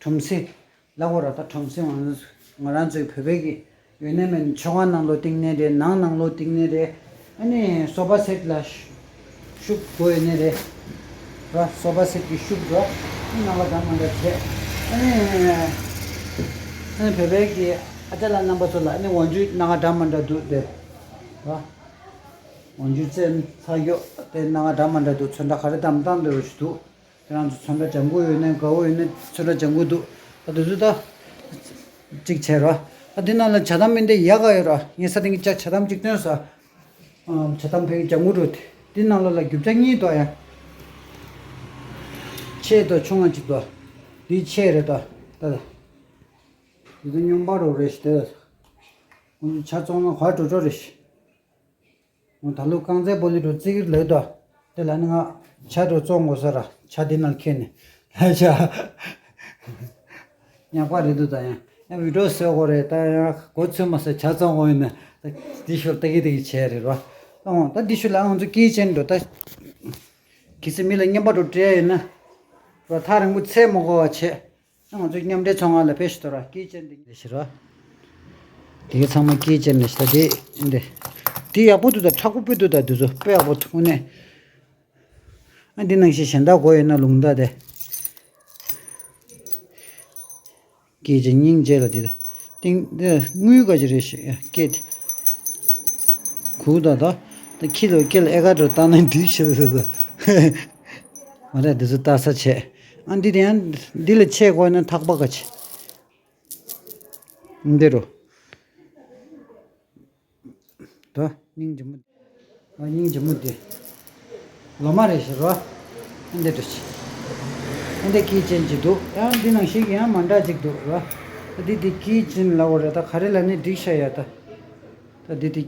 ཁྲོམ་སེ། ལ་གོ་ར་ད་ཁྲོམ་སེ་ང་ང་རང་ཚོའི་བོད་པའི་གི་ཡོད་ནས་མེད་མཆོད་ཁང་ནང་ལོགས་བཏིང་ནས་རེད། ནང་ནང་ལོགས་བཏིང་ནས་རེད། ཨ་ནི་སོ་པ་སེ་ཊི་ལ་ཤུ་ཤུབ་དགོས་ཡོད་ནས་རེད། ར་སོ་པ་སེ་ཊི་གི་ཤུབ་ར་ཨ་ནང་ལ་འདྲ་མ་འདྲ་བྱས། ཨ་ནི་ཨ་ནི་བོད་པའི་གི་ཨ་ཅག་ལགས་རྣམ་པ་ཚོ་ལ་ཨ་ནི་འོ་འཇུ་སྣ་ཁ་འདྲ་མ་འདྲ་འདུག་དེ་ར་འོ་འཇུ་རྩེད་ཚ་གྱོ་དེ་སྣ་ཁ་འདྲ་མ་འདྲ་འདུག་ཚོན་ཁྲ་ག་རེ་བདམས་བཏང་འདོད་རུ་ཞིག་འདུག་ཁྱེད་རང་ཚོ་ཚོན་ཁྲ་ལྗང་གུ་ཡོད་ན་དགའ་བོ་ཡོད་ན་ཚོན་ཁྲ་ལྗང་གུ་འདུག་ད་དེ་ཚོ་ད་གཅིག་བྱས་རོགས། ད་འདི་ནང་ལ་ཇ་དམ་མི་འདི་ཡག་ག་ཡོད་རོགས། ངས་ས་སྟེང་གི་ཇ་ཇ་དམ་གཅིག་སྟོན་ས། ཇ་དམ་ཕན་ལྗང་གུ་རུ་དེ་འདི་ནང་ལོགས་ལ་རྒྱུ་ཆ་གཉིས་འདུག་ཡ། ཆེ་དོ་ཆུང་ང་གཅིག་འདུག་འདི་ཆེ་རེད་ད། ད་ད། འདི་ཚོ་སྨྱོན་པ་རུ་རེད་ཤི་དེ། ཇ་བཙོང་ན་ག་འགྲོ་འགྲོ་རེད་ཤི། ད་ལོ་རྐང་རྩེད་སྤོ་ལོ་འགྲོ་རྩེད་ཀྱི་ལོས་དོ། དེ་ལ་ནི་ང་ཇ་འགྲོ་བཙོང་དགོས་ས་ར་ཇ་དེ་ནང་ཁྱེར་ནས་ལ་ཇ། ཉག་པ་རེད་འདུག་ད་ཡང་ཡང་བི་ཌིའོ་བཟོ་དགོས་རེད་ད་ཡང་གོ་ཚོད་མ་ཟ་ཇ་བཙོང་དགོས་ཡིན་ན་ད་འདི་ཤོར་ལྟ་གི་ལྟ་གི་བྱས་རེད་རོ། ཨོ་ད་འདི་ཤོར་ལ་ཨང་ཚོ་སྐད་ཅན་འགྲོ་ད། གལ་སྲིད་མི་ལ་རྔན་པ་འགྲོ་སྤྲད་ཡིན་ན། རོ་ཐག་རིང་པོ་ཚད་མ་དགོས་པ་བྱས། ང་ཚོའི་མཉམ་འབྲེལ་ཚོང་ཁང་ལ་ཕེབས་ཤིག་དོ་ར་སྐད་ཅན་འདི་འདི་ཞིག་ར། དེ་གའི་ཚང་མ་སྐད་ཅན་ལ་ཞིག་ད་དེ་འདི། དེ་ཡག་པོ་འདུག་ད་མཁྲེགས་པོ་དཔེ་འདུག་ད་དེ་ཚོ་དཔེ་ཡག་པོ་འདུག་དངོས་གནས། ཨ་འདི་ནང་བཞིན་གཞན་དག་དགོས་ཡོད་ན་ལུང་ད་དེ། སྐད་ཅན་སྙིང་རྗེ་ལ་འདི་ད། ཏིང་འདི་དངུལ་ག་ཅི་རེད་ཞིག་སྐད་དེ། གུ་ད་ད། ད་ཁྱི་ལོ་སྐད་ལ་ཨེ་ག་འགྲོ་ལྟ་ན་འདི་ཞིག་ད་ད། མ་རེད་འདི་ཚོ་ལྟ་ས་བྱས། ཨ་འདི་དེ་ཡང་འདི་ལ་ཆས་དགོས་ན་ཐག་པ་ག་ཆེ། འདི་རུ། ད་སྙིང་རྗེ་མོ། ཨ་སྙིང་རྗེ་མོ་འདི། ལོ་མ་རེད་ཤི་རོ། ཨ་འདི་འདྲ་ཆེ། ཨ་འདི་སྐད་ཅན་ཅིག་འདུག་ཡང་འདི་ནང་བཞིན་གྱི་ཡང་མ་འདྲ་ཅིག་འདུག་རོ། ཨ་འདི་འདི་སྐད་ཅན་ལ་འོ་རེད་ད་ག་རེ་ལ་ནི་འགྲིག་ཤ་ཡ་ད། ད་འདི་འདི།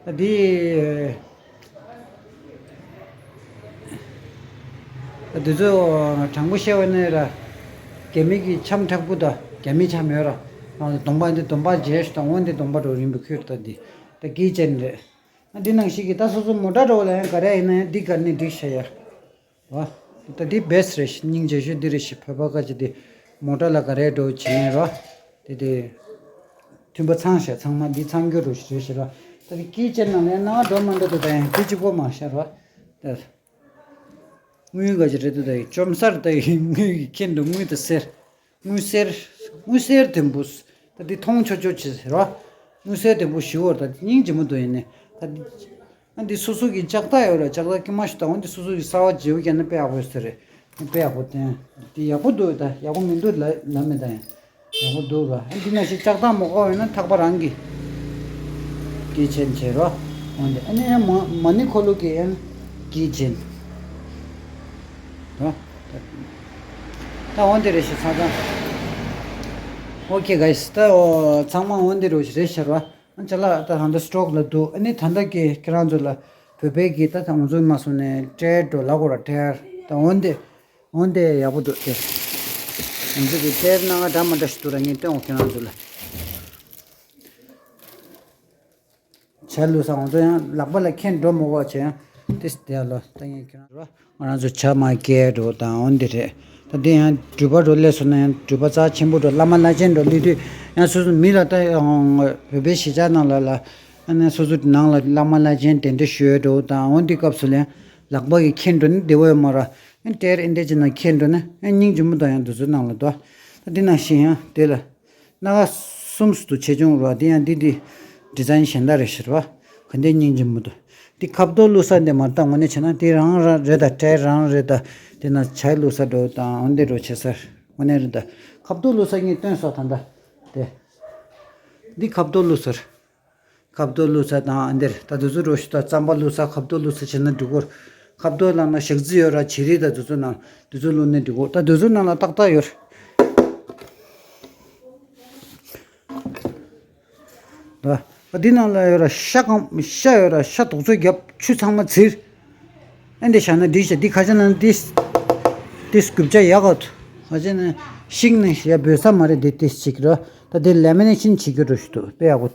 ད་འདི། ད་འདི་ཚོ་དྲང་པོ་བཤད་པ་ནི་ར། རྒྱ་མི་གི་འཆམ་འཁྲབ་ཁུ་ད་རྒྱ་མི་འཆམ་ཡོད་ར། གདོང་པ་འདི་གདོང་པ་རྗེས་ཤུ་དང་འོན་འདི་གདོང་པ་འགྲོ་རིང་པོ་ཁུར་ད་འདི། ད་སྐད་ཅན་རེད། འདི་ནང་བཞིན་གྱི་ད་སོ་སོ་མོ་ཊ་འགྲོ་ལ་ཡང་ག་རེ་ཡིན་ན་ཡང་འདི་ག་ནས་འགྲིག་ཤ་ཡ། ད་འདི་བེ་སི་རེད་ཤི་སྙིང་རྗེ་ཤོས་འདི་རེད་ཤི་བོད་པ་ཁ་ཅིག་འདི་མོ་ཊ་ལ་ག་རེ་འགྲོ་བྱེད་ནས་རོ། དེ་དེ། མཐུན་པ་ཚང་ཤ་ཚང་མ་འདི་ཚང་རྒྱུ་རུ་ཤི་རེད་ཤི་རོ། ད་འདི་ཀི་ཅན་ནང་ལ་ཡང་ན་འགྲོ་མ་འགྲོ་དུ་ད་ཡང་དེ་གཅིག་པོ་མ་ཤ་རོ། ད། དངུལ་ག་ཅི་རེད་དུ་ད་ཡི་བཅོམ་སར་ད་ཡི་དངུལ་གྱི་ཁྱེད་འགྲོ་དངུལ་ད་སེར། དངུལ་སེར། དངུལ་སེར་དེ་འབུ། ད་འདི་མཐོང་ཆོག་ཆོག་བྱེད་ཟེར་བ། དངུལ་སེར་དེ་འབུ་ཞི་བོར་ད་སྙིང་རྗེ་མོ་འདུག་ཡིན་ནི། ད་འདི། ཨ་འདི་སོ་སོ་གི་ལྕགས་ཐག་ཡོད་ར་ལྕགས་ཐག་ཀྱི་མ་ཞུ་ད་འོན་འདི་སོ་སོ་གི་གསར་བ་བརྗེ་བོ་རྒྱབ་ན་དཔེ་ཡག་པོ་ཡོད་ས་རེད། དཔེ་ཡག་པོ་བསྟན། འདི་ཡག་པོ་འདུག་ད་ཡག་པོ་མི་འདུག་ལ་ལ་མེད་ད་ཡང་། ཡག་པོ་འདུག་ར། ཨ་འདི་ན་ཞིག་ལྕགས་ཐག་མོ་ཨོ་ཡོད་ན་ཐག་པ་རང་གི་ཀི་ཅན་བྱེད་རོ། འོན་ཏེ་ཨ་ནི་ཡང་མ་མ་ནི་ཁོ་ལུ་གི་ཡང་ཀི་ཅན་རོ། ད་འོན་ཏེ་རེ་ཞིག་ཚང་ཚང་། ཨོ་ཁེ་ག་ཡིས་ད་ཨོ་ཚང་མ་འོན་ཏེ་རོ་ཞིག་རེ་ཤར་བ། ཨ་ཅ་ལག་ད་ད་ལྟ་སི་ཊོག་ལ་འདུག་ཨ་ནི་ད་ལྟ་གི་ཁྱེད་རང་ཚོ་ལ་བོད་པའི་གི་ད་ད་ང་ཚོ་མ་སོང་ནས་ཊེར་འགྲོ་ལ་གོ་ར་ཊེར་ད་འོན་ཏེ། འོན་ཏེ་ཡག་པོ་འདུག་སྟེ། ང་ཚོ་གི་ཊེར་སྣ་ཁ་འདྲ་མ་འདྲ་ཞིག་འདུག་ར་ངས་སྟོན་འོ་ཁྱེད་རང་ཚོ་ལ། བྱ་ལུས་ས་ང་ཚོ་ཡང་ལག་པ་ལ་ཁྱེར་འགྲོ་མི་དགོས་བྱས་ཡང་ཏིས་དེ་ལོ་ད་ངས་ཁྱེད་རང་ཚོ་ང་རང་ཚོ་བྱ་མ་སྐྱེལ་འགྲོ་དང་འོན་ཏེ་རེད། ད་དེ་ཡང་འགྲུལ་པ་འགྲོ་སླེབས་སོང་ན་ཡང་འགྲུལ་པ་རྩ་ཆེན་པོ་འགྲོ་བླ་མ་བླ་ཆེན་འགྲོ་སླེབས་དུས་ཡང་སོ་སོ་མི་ལ་ད་བོད་པའི་གཞིས་ཆགས་ནང་ལ་ལ་ཨ་ནི་སོ་སོ་ནང་ལ་བླ་མ་བླ་ཆེན་གདན་འདྲེན་ཞུ་འགྲོ་དང་འོན་ཏེ་སྐབས་སུ་ལ་ཡང་ལག་པ་གིས་ཁྱེར་འགྲོ་ནི་བདེ་བོ་ཡོད་མ་ར། ཨ་ནི་ཊེར་ཨིན་ཏེ་ཅི་ན་ཁྱེད་འགྲོ་ན་ཨ་སྙིང་རྗེ་མོ་དང་ཡང་འདི་ཚོའི་ནང་ལ་འདུག་ད་འདི་ནང་བཞིན་ཡང་དེ་ལ་སྣ་ཁ་གསུམ་སུ་འདུག་ཆེ་ཆུང་རོ། འདི་ཡང་འདི་འདི་ཌི་ཛའིན་གཞན་དག་རེད་ཤི་རོ། ག་འདི་སྙིང་རྗེ་མོ་འདུག་འདི་ཁབ་ཏོ་བླུགས་ས་འདི་མར་ད་དངོས་གནས་བྱས་ན་འདི་རང་རང་རེད་ད་ཊེར་རང་རེད་ད། འདི་ན་ཇ་བླུགས་ས་འགྲོ་དང་འོན་ཏེ་འགྲོ་བྱེད་ས་དངོས་གནས་རེད་ད། ཁབ་ཏོ་བླུགས་ས་ངས་སྟོན་སོ་ད་ད། དེ། འདི་ཁབ་ཏོ་བླུགས་ས་རེད། ཁབ་ཏོ་བླུགས་ས་དང་ཨ་འདིར་ད་དུས་ཚོད་རོ་ཞུ་ད་རྩམ་པ་བླུགས་ས་ཁབ་ཏོ་བླུགས་ས་བྱས་ན་འགྲིག་གོ། ཁབ་ཏོ་ལ་ན་ཞག་རྩི་ཡོད་ར་བྱི་རིལ་ད་དུས་ཚོད་ནང་དུས་ཚོད་བླུགས་ནས་འགྲིག་གོ། ད་དུས་ཚོད་ནང་ལ་ཏག་ཏག་ཡོད་ར། ད་འདི་ནང་ལ་ཡོད་ར་ཤ་གང་ཤ་ཡོད་ར་ཤ་དོག་ཚོད་རྒྱབ་ཆུ་ཚང་མ་ཚིར། ཨ་འདི་བཞག་ན་འགྲིག་ཤ་འདི་ཁ་ཤ་ན་ཏིས་ཏིས་རྒྱུ་ཆ་ཡག་གོ། ཁ་ཤ་ན་ཤིང་ནས་ཡ་འབོད་ས་མ་རེད་འདི་ཏིས་ཅིག་ར། ད་འདི་ལེ་མི་ནེ་ཤིན་བྱེད་རྒྱུ་རུ་ཞུ་དུ་དཔེ་ཡག་གོ།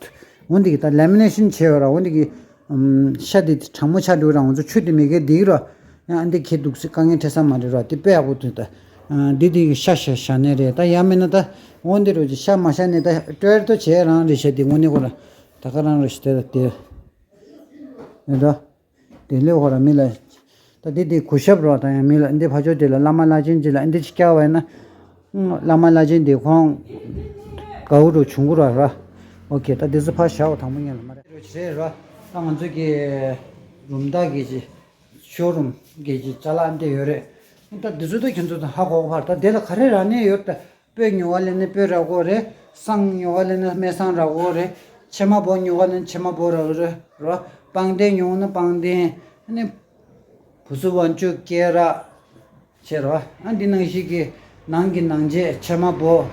འོན་ཏེ་གི་ད་ལེ་མི་ནེ་ཤིན་བྱས་ཡོད་ར་འོན་ཏེ་གི་ཤ་དེ་དྲང་མོ་ཆགས་འགྲོ་ར་ང་ཚོ་ཆུ་དེ་མི་དགེ་འདི་ར་ཡང་ཨ་འདི་ཁྱེད་འདུག་སི་དཀའ་ངལ་འཕྲད་ས་མ་རེད་ར་དེ་དཔེ་ཡག་པོ་འདུག་ད། འདི་དེ་གི་ཤ་ཤ་ཤ་ནས་རེད་ད་ཡང་མིན་ན་ད་འོན་ཏེ་རོ་ཅི་ཤ་མ་ཤ་ནས་ད་ཊེར་ཏོ་བྱས་རང་རེད་ཤ་དེ་དངོས་གནས་ཁོ་ར་ད་ག་རང་རེད་ཤ་དེ་ད་དེ་རེད་ད། དེ་ལས་ཧོ་ར་མི་ལ། ད་དེ་དེ་གུ་ཤབ་རོ་ད་ཡང་མི་ལ་འདི་ཕ་ཆོས་དེ་ལ་བླ་མ་བླ་ཆེན་ཅི་ལ་འདི་ཅི་སྐྱ་བ་ཡིན་ན། བླ་མ་བླ་ཆེན་དེ་ཁོང་། དགའ་བོ་རུ་བྱུང་གུ་ར་ར། ཨོ་ཁེ་ད་དེ་ཚོ་ཕ་ཞའོ་དང་པོ་ཉན་ལ་མ་རེད་རོ་ཆི་རེད་རོ། ད་ང་ཚོ་གི་རུམ་བདག་གི་ཅི། ཤོ་རུམ་གི་ཅི་ཅ་ལག་འདི་ཡོད་རེད། ད་དེ་ཚོ་ད་ཁྱོད་ཚོ་ད་ཧ་གོ་གོ་ཕར་ད་དེ་ལ་ག་རེ་རག་ནས་ཡོད་ད། སྤོས་ཉོ་བ་ལེན་ནས་སྤོས་རག་གོ་རེད། བསང་ཉོ་བ་ལེན་ནས་སྨན་བསང་རག་གོ་རེད། ཕྱེ་མ་བོ་ཉོ་བ་ལེན་ཕྱེ་མ་བོ་རག་གོ་རེད་རོ། པང་གདན་ཉོ་ན་པང་གདན། ཨ་ནི། བུ་སུ་ཝང་ཅུ་སྐེ་རག་བྱེད་རོ། ཨ་འདི་ནང་བཞིན་གྱི་ནང་གི་ནང་ཆས་ཕྱེ་མ་བོ་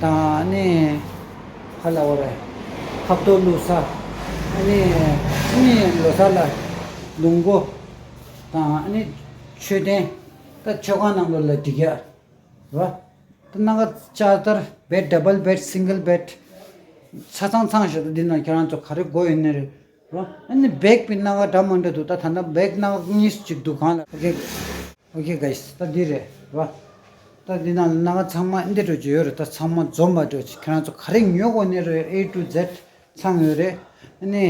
དང་ཨ་ནི། ཧ་ལ་བོ་རེད། ཁབ་ཏོ་བླུགས་ས། ཨ་ནི། ཨ་ནི་ལོ་གསར་ལ་ལུག་མགོ་དང་ཨ་ནི་མཆོད་རྟེན། ད་མཆོད་ཁང་ནང་ལོགས་ལ་སྒྲིག་ཡ། རོ། ད་སྣ་ཁ་ལྕགས་ཐར་བེད་ཌབ་བལ་བེད་སིང་གལ་བེད། ཆ་ཚང་ཚང་ཞིག་ད་འདི་ན་ཁྱེད་རང་ཚོ་ག་རེ་དགོས་ཡོད་ནི་རེད། རོ། ཨ་ནི་བེག་པའི་སྣ་ཁ་འདྲ་མ་འདྲ་འདུག་ད་ད་ལྟ་བེག་སྣ་ཁ་གཉིས་གཅིག་འདུག་གང་ལ་ཨོ་ཁེ། ཨོ་ཁེ་ག་ཡིས་ད་འདི་རེད་རོ། ད་འདི་ནང་ལ་སྣ་ཁ་ཚང་མ་འདི་འདྲ་ཅིག་ཡོད་རེད་ད་ཚང་མ་འཛོམས་པ་འདྲ་ཅིག་ཁྱེད་རང་ཚོ་ག་རེ་ཉོ་དགོས་ནི་རེད་A to Z ཚང་ཡོད་རེད། ཨ་ནི།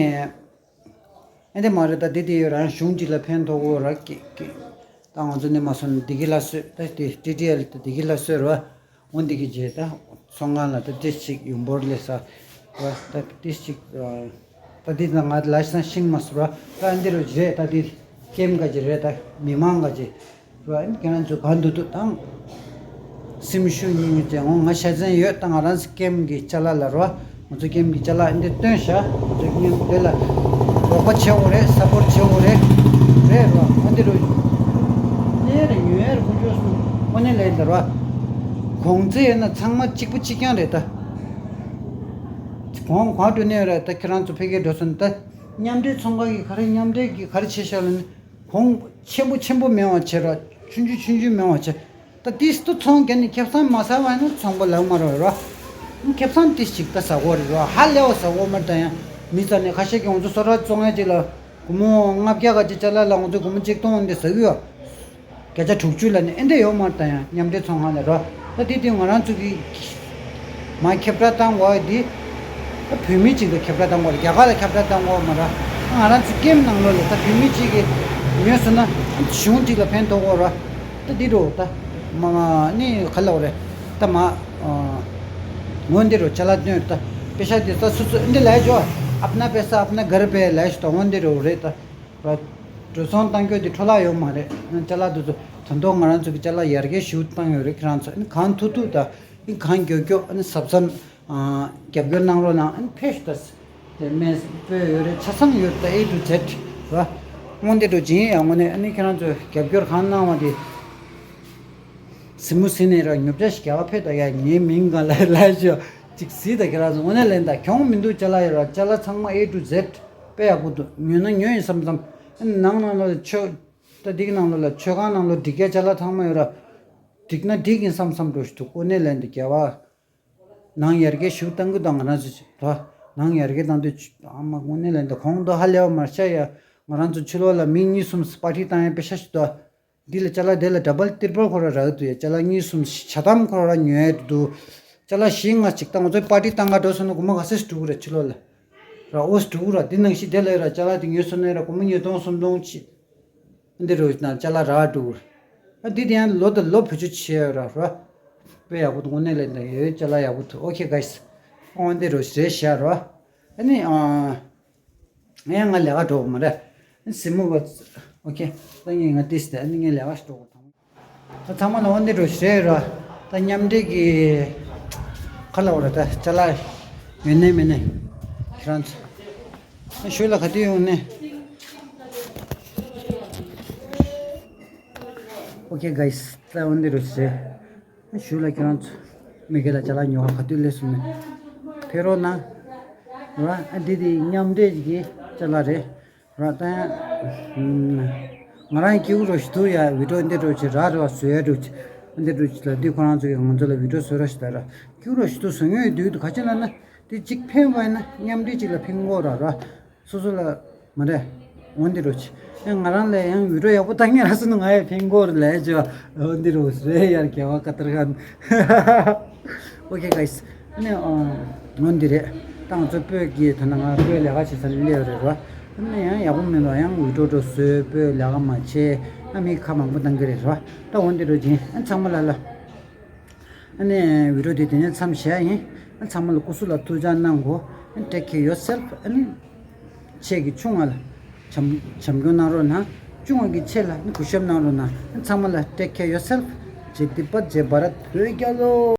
ཨེ་འདི་མ་རེད་ད་འདི་དེ་ཡོད་རང་གཞུང་གཅིག་ལ་ཕན་ཐོགས་གོ་ར་ཀི་ཀི། ད་ང་ཚོ་ནི་མ་སོན་བདེ་སྐྱིད་ལ་གསོས་ད་དེ་ཊི་ཊི་ཨེལ་ད་བདེ་སྐྱིད་ལ་གསོས་ར། འོ་འདི་གི་རྗེས་ད་ཚོང་ཁང་ལ་ད་ཏིས་ཅིག་ཡུམ་བོར་ལས་ས་ར་ད་ཏིས་ཅིག་ད་འདི་ད་ང་ལ་ཤི་ན་ཤིང་མ་སུ་ར་ད་འདི་རུ་རྗེས་ད་འདི་ཀེམ་ག་ཅི་རེད་ད་མི་མང་ག་ཅི། ར་ཨིན་ཁྱེད་རང་ཚོ་ག་འདུག་འདུག་དང་། སེམས་ཤུགས་སྙིང་རྗེ་ངོ་ང་ཤ་ཚན་ཡོད་ད་ང་རང་ཚོ་ཀེམ་གི་ཅ་ལག་ལ་རོ། ང་ཚོ་ཀེམ་གི་ཅ་ལག་ཨིན་དེ་སྟོན་ཤ་ང་ཚོ་ཀེམ་དེ་ལ་རོགས་པ་བྱེད་འོ་རེད་སབ་པོར་བྱེད་འོ་རེད། རེད་རོ་ཨ་འདི་རོ། གནས་རེ་ཉོས་རེ་ཁུ་ཅོ་སུ་ཨོ་ནེ་ལེན་ད་རོ། གོང་ཚེ་ཡོད་ན་ཚང་མ་གཅིག་པུ་གཅིག་རྐྱང་རེད་ད། གོང་གོང་སྤྲོད་ནས་རེད་ད་ཁྱེད་རང་ཚོ་ཕ་གིར་འགྲོ་སོང་ད། མཉམ་འབྲེལ་ཚོང་ཁང་གི་ག་རེ་མཉམ་འབྲེལ་གི་ག་རེ་བྱེད་ཤག་ལ་ནི། གོང་ཆེན་པོ་ཆེན་པོ་མེད་པ་བྱེད་ར། ཆུང་ཆུང་ཆུང་ཆུང་མེད་པ་བྱེད། ད་ཏིས་ཏུ་ཚོང་རྒྱག་ནི་ཁེ་བཟང་མ་ཟ་བ་ཡིན་ན་ཚོང་པ་ལག་མ་རོལ་ར། ཁེ་བཟང་ཏིས་ཅིག་ད་ཟ་གོ་རེད་ར་ཧ་ལས་པ་ཟ་གོ་མ་ད་ཡང་མི་ཙ་ནས་ཁ་ཤས་ཀྱི་ང་ཚོ་སོ་ར་བཙོང་ཡ་ཅིག་ལ་ སྒོར་མོ་ལྔ་བརྒྱ་ག་ཅིག་ཅ་ལག་ལ་ང་ཚོ་སྒོར་མོ་གཅིག་སྟོང་འདི་ཟ་གི་ཡོད། བརྒྱ་ཆ་དྲུག་ཅུ་ལ་ནི་ཨེ་འདྲ་ཡོད་མ་རེད། ད་ཡང་མཉམ་འབྲེལ་ཚོང་ཁང་ལ་རོ། ད་དེ་དུས་ང་རང་ཚོ་གི་མ་ཁྱབ་བསྒྲགས་བཏང་དགོས་འདི། ད་བོད་མི་གཅིག་ལ་ཁྱབ་བསྒྲགས་བཏང་དགོས་རེད། རྒྱ་གར་ལ་ཁྱབ་བསྒྲགས་བཏང་དགོས་མ་རེད། ང་རང་ཚོ་ཀེམ་ནང་ལོགས་ལ་ད་བོད་མི་གཅིག་གིས་ཉོས་སོང་ན་གཞུང་གཅིག་ལ་ཕན་ཐོགས་དགོས་རེད། ད་འདི་འགྲོ་ད། མ་མ་ནི་ག་ལ་བ་རེད། ད་མ། ངོ་འདི་རུ་ཅ་ལག་སྟོན་ད། པེ་ཤ་འདི་ད་སུ་སུ་འདི་ལས་ཇོ། ཨབ་ན་པེ་ས་ཨབ་ན་གར་པེ་ལས་ཞུ་ད་ངོ་འདི་རུ་རེད་ད། ར། འགྲོ་སོང་བཏང་རྒྱུ་འདི་འཕྲོ་བརླག་ཡོད་མ་རེད། ཅ་ལག་འདི་ཚོ་ད་དུང་ང་རང་ཚོ་གི་ཅ་ལག་ཡར་རྒྱས་ཞུ་བཏང་ཡོད་རེད། ཁྱེད་རང་ཚོ་ཨ་ནི་གང་ཐུབ་ཐུབ་ད། ཨ་ནི་གང་མགྱོགས་མགྱོགས་ཨ་ནི་གཟབ་གཟབ། རྒྱབ་སྐྱོར་གནང་རོགས་གནང་། ཨ་ནི་ཕེབས་ཤོག་ད། དེ་སྨན་སྤོས་ཡོད་རེད། ཆ་ཚང་ཡོད་ད། A to Z ར། སྔོན་དེ་འགྲོ་ཇི་ཡིན་ཡང་དངོས་གནས་ཨ་ནི་ཁྱེད་རང་ཚོས་རྒྱབ་སྐྱོར་གང་གནང་བ་དེ། སི་མུ་སི་ནས་ར་ཉོ་ཆ་ཞིག་རྒྱག་ཕེབས་ད་ཡ། ངའི་མིང་ག་ལ་ལ་ཞོ་ཅིག་སི་ད་ཁྱེད་རང་ཚོ་དངོས་གནས་ལན་ད་གྱོང་མི་འདུག་ཅ་ལག་ཡོད་ར། ཅ་ལག་ཚང་མ་A to Z དཔེ་ཡག་པོ་འདུག་ཉོས་ན་ཉོས་ཡིན་བསམ་བསམ། ཨ་ནི་ནང་ནང་ལོགས་ལ་ཆོས་ད་འདི་གི་ནང་ལོགས་ལ་མཆོད་ཁང་ནང་ལོགས་འགྲིག་ཡ་ཅ་ལག་ཚང་མ་ཡོད་ར། འགྲིག་ན་འགྲིག་ཡིན་བསམ་བསམ་འགྲོ་ཞིག་འདུག་དངོས་གནས་ལན་ད་རྒྱལ་བ། ནང་ཡར་རྒྱས་ཞུ་བཏང་གི་དང་ང་རང་ཚོ་ད། ནང་ཡར་རྒྱས་བཏང་དུས་ཨ་མ་དངོས་གནས་ལན་ད་གོང་དུ་ཧ་ལས་པ་མར་ཤ་ཡ། ང་རང་ཚོ་ཕྱི་ལོགས་ལ་མི་གཉིས་གསུམ་པར་ཊི་བཏང་ཡ་པེ་ཤ་ཞིག་ད། འདི་ལ་ཅ་ལག་དེ་ལ་ཌ་བལ་ཏྲི་པལ་ཁོ་ར་རག་འདུག་ཡ། ཅ་ལག་གཉིས་གསུམ་ཆ་ཐམ་ཁོ་ར་ཉོས་འདུག་ཅ་ལག་བཞི་ལྔ་ཅིག་ད་ང་ཚོའི་པར་ཊི་བཏང་ག་འགྲོ་སོང་ན་སྒོར་མོ་ག་ཚོད་འགྲོ་གི་རེད་ཕྱི་ལོགས་ལ། ར་ཨོ་འགྲོ་གི་ར། འདི་ནང་བཞིན་དེ་ལ་ཡོད་ར། ཅ་ལག་དེ་ཉོས་སོང་ན་ཡོད་ར། སྒོར་མོ་ཉིས་སྟོང་སུམ་སྟོང་ཅིག་འདི་རུ་ན་ཅ་ལག་རག་འགྲོ་གི་ར། ཨ་འདི་དེ་ཡང་ལོ་དང་ལོ་བེད་སྤྱོད་བྱས་ཡོད་ར་ར། དཔེ་ཡག་པོ་འདུག་དངོས་གནས་ལན་ད་ཡོད་ཅ་ལག་ཡག་པོ་འདུག Okay guys ཨོ་འདི་རུ་རེད་ཤག་ར། ཨ་ནི་ཨ། ངས་ང་ལས་ཀ་འགྲོ་གི་མ་རེད། སྲིང་མོ་བ། ཨོ་ཁེ། ད་ངས་ང་ཏིས་ཏེ་ཨ་ནི་ངས་ལས་ཀ་ཞིག་འགྲོ་གི་དང་། ད་ཚང་མ་ལ་འོ་འདི་འགྲོ་ཞེས་ར། ད་མཉམ་འབྲེལ་གྱི་ཁ་ལ་འོ་ར། ད་ཅ་ལག་ཡོད་ནས་མེད་ནས་ཁྱེད་རང་ཚོ་ཞུ་ལ་ག་དུས་ཡོང་ནས། ཨོ་ཁེ་གྷའི་སི། ད་འོ་འདི་འགྲོ་ཞེས། ཞུ་ལ་ཁྱེད་རང་ཚོ་མི་སྒེར་ལ་ཅ་ལག་ཉོ་བ་ག་དུས་སླེབས་སོང་ནས། ཕེབས་རོགས་གནང་། ར་ཨ་འདི་དེ་མཉམ་འབྲེལ་གྱི་ཅ་ལག་རེད། ར་ད་ཡང་ང་རང་སྐྱིད་པོ་རོ་ཞིག་འདུག་ཡ། བི་ཌིའོ་འདི་འགྲོ་ཆེ་ར་རེ་བ་བཟོ་ཡ་འགྲོ་ཆེ། འདི་འགྲོ་ཆེ་ལ་འདི་ཁོ་རང་ཚོ་གིས་ང་ཚོ་ལ་བི་ཌིའོ་བཟོ་ར་ཞིག་ད་ར། སྐྱིད་པོ་རོ་ཞིག་འདུག་བཟོ་མྱོང་ཡོད་དུས་འདུག་ག་ཅི་ལ་ན་དེ་གཅིག་ཕན་པ་ཡིན་ན་མཉམ་འབྲེལ་གཅིག་ལ་ཕན་གོ་ར་ར། སོ་སོ་ལ་མ་རེད། འོ་འདི་རུ་ཆེ། ཡང་ང་རང་ལ་ཡང་བི་ཌིའོ་ཡག་པོ་བཏང་ངེས་ར་སོང་ན་ང་ཡང་ཕན་གོ་རེད་ལས་ཅེ་བ། འོ་འདི་རུ་རེད་ཡར་རྒྱལ་བ་ཀ་ཏར་ཁན། ཨོ་ཁེ་གྷའི་སི། ཨ་ནི་འོ་འདི་རེད། ད་ང་ཚོ་སྤོས་ཀྱི་ད་ན་ང་སྤོས་ལས་ཀ་བྱེད་ས་ནས་སླེབས་རེད་ར། ཨ་ནི་ཡང་ཡག་པོ་མིན་ར། ཡང་བི་ཌིའོ་འགྲོ་བཟོས་སྤོས་ལས་ཀ་མ་བྱེད་ཨ་མི་ཁ་མང་པོ་བཏང་གི་རེད་ར། ད་འོ་འདི་རུ་ཅིན་ཨ་ཚང་མ་ལ་ལ། ཨ་ནི་བི་ཌིའོ་དེ་དེ་ནས་མཚམས་བཞག་ཡིན། ཨ་ཚང་མ་ལ་སྐུ་གཟུགས་ལ་ཐུགས་ཅག་གནང་གོ། ཨ་take care yourself ཨ་ནི་ཆེ་གི་ཆུང་ང་ལ་བྱམས་བྱམས་སྐྱོང་གནང་རོགས་གནང་། ཆུང་བ་གི་ཆེ་ལ་ཨ་ནི་གུས་ཞབས་གནང་རོགས་གནང་། ཨ་ཚང་མ་ལ་take care yourself ཇེ་བདེ་པ་ཇེ་བ་ར་བོད་རྒྱལ་ལོ།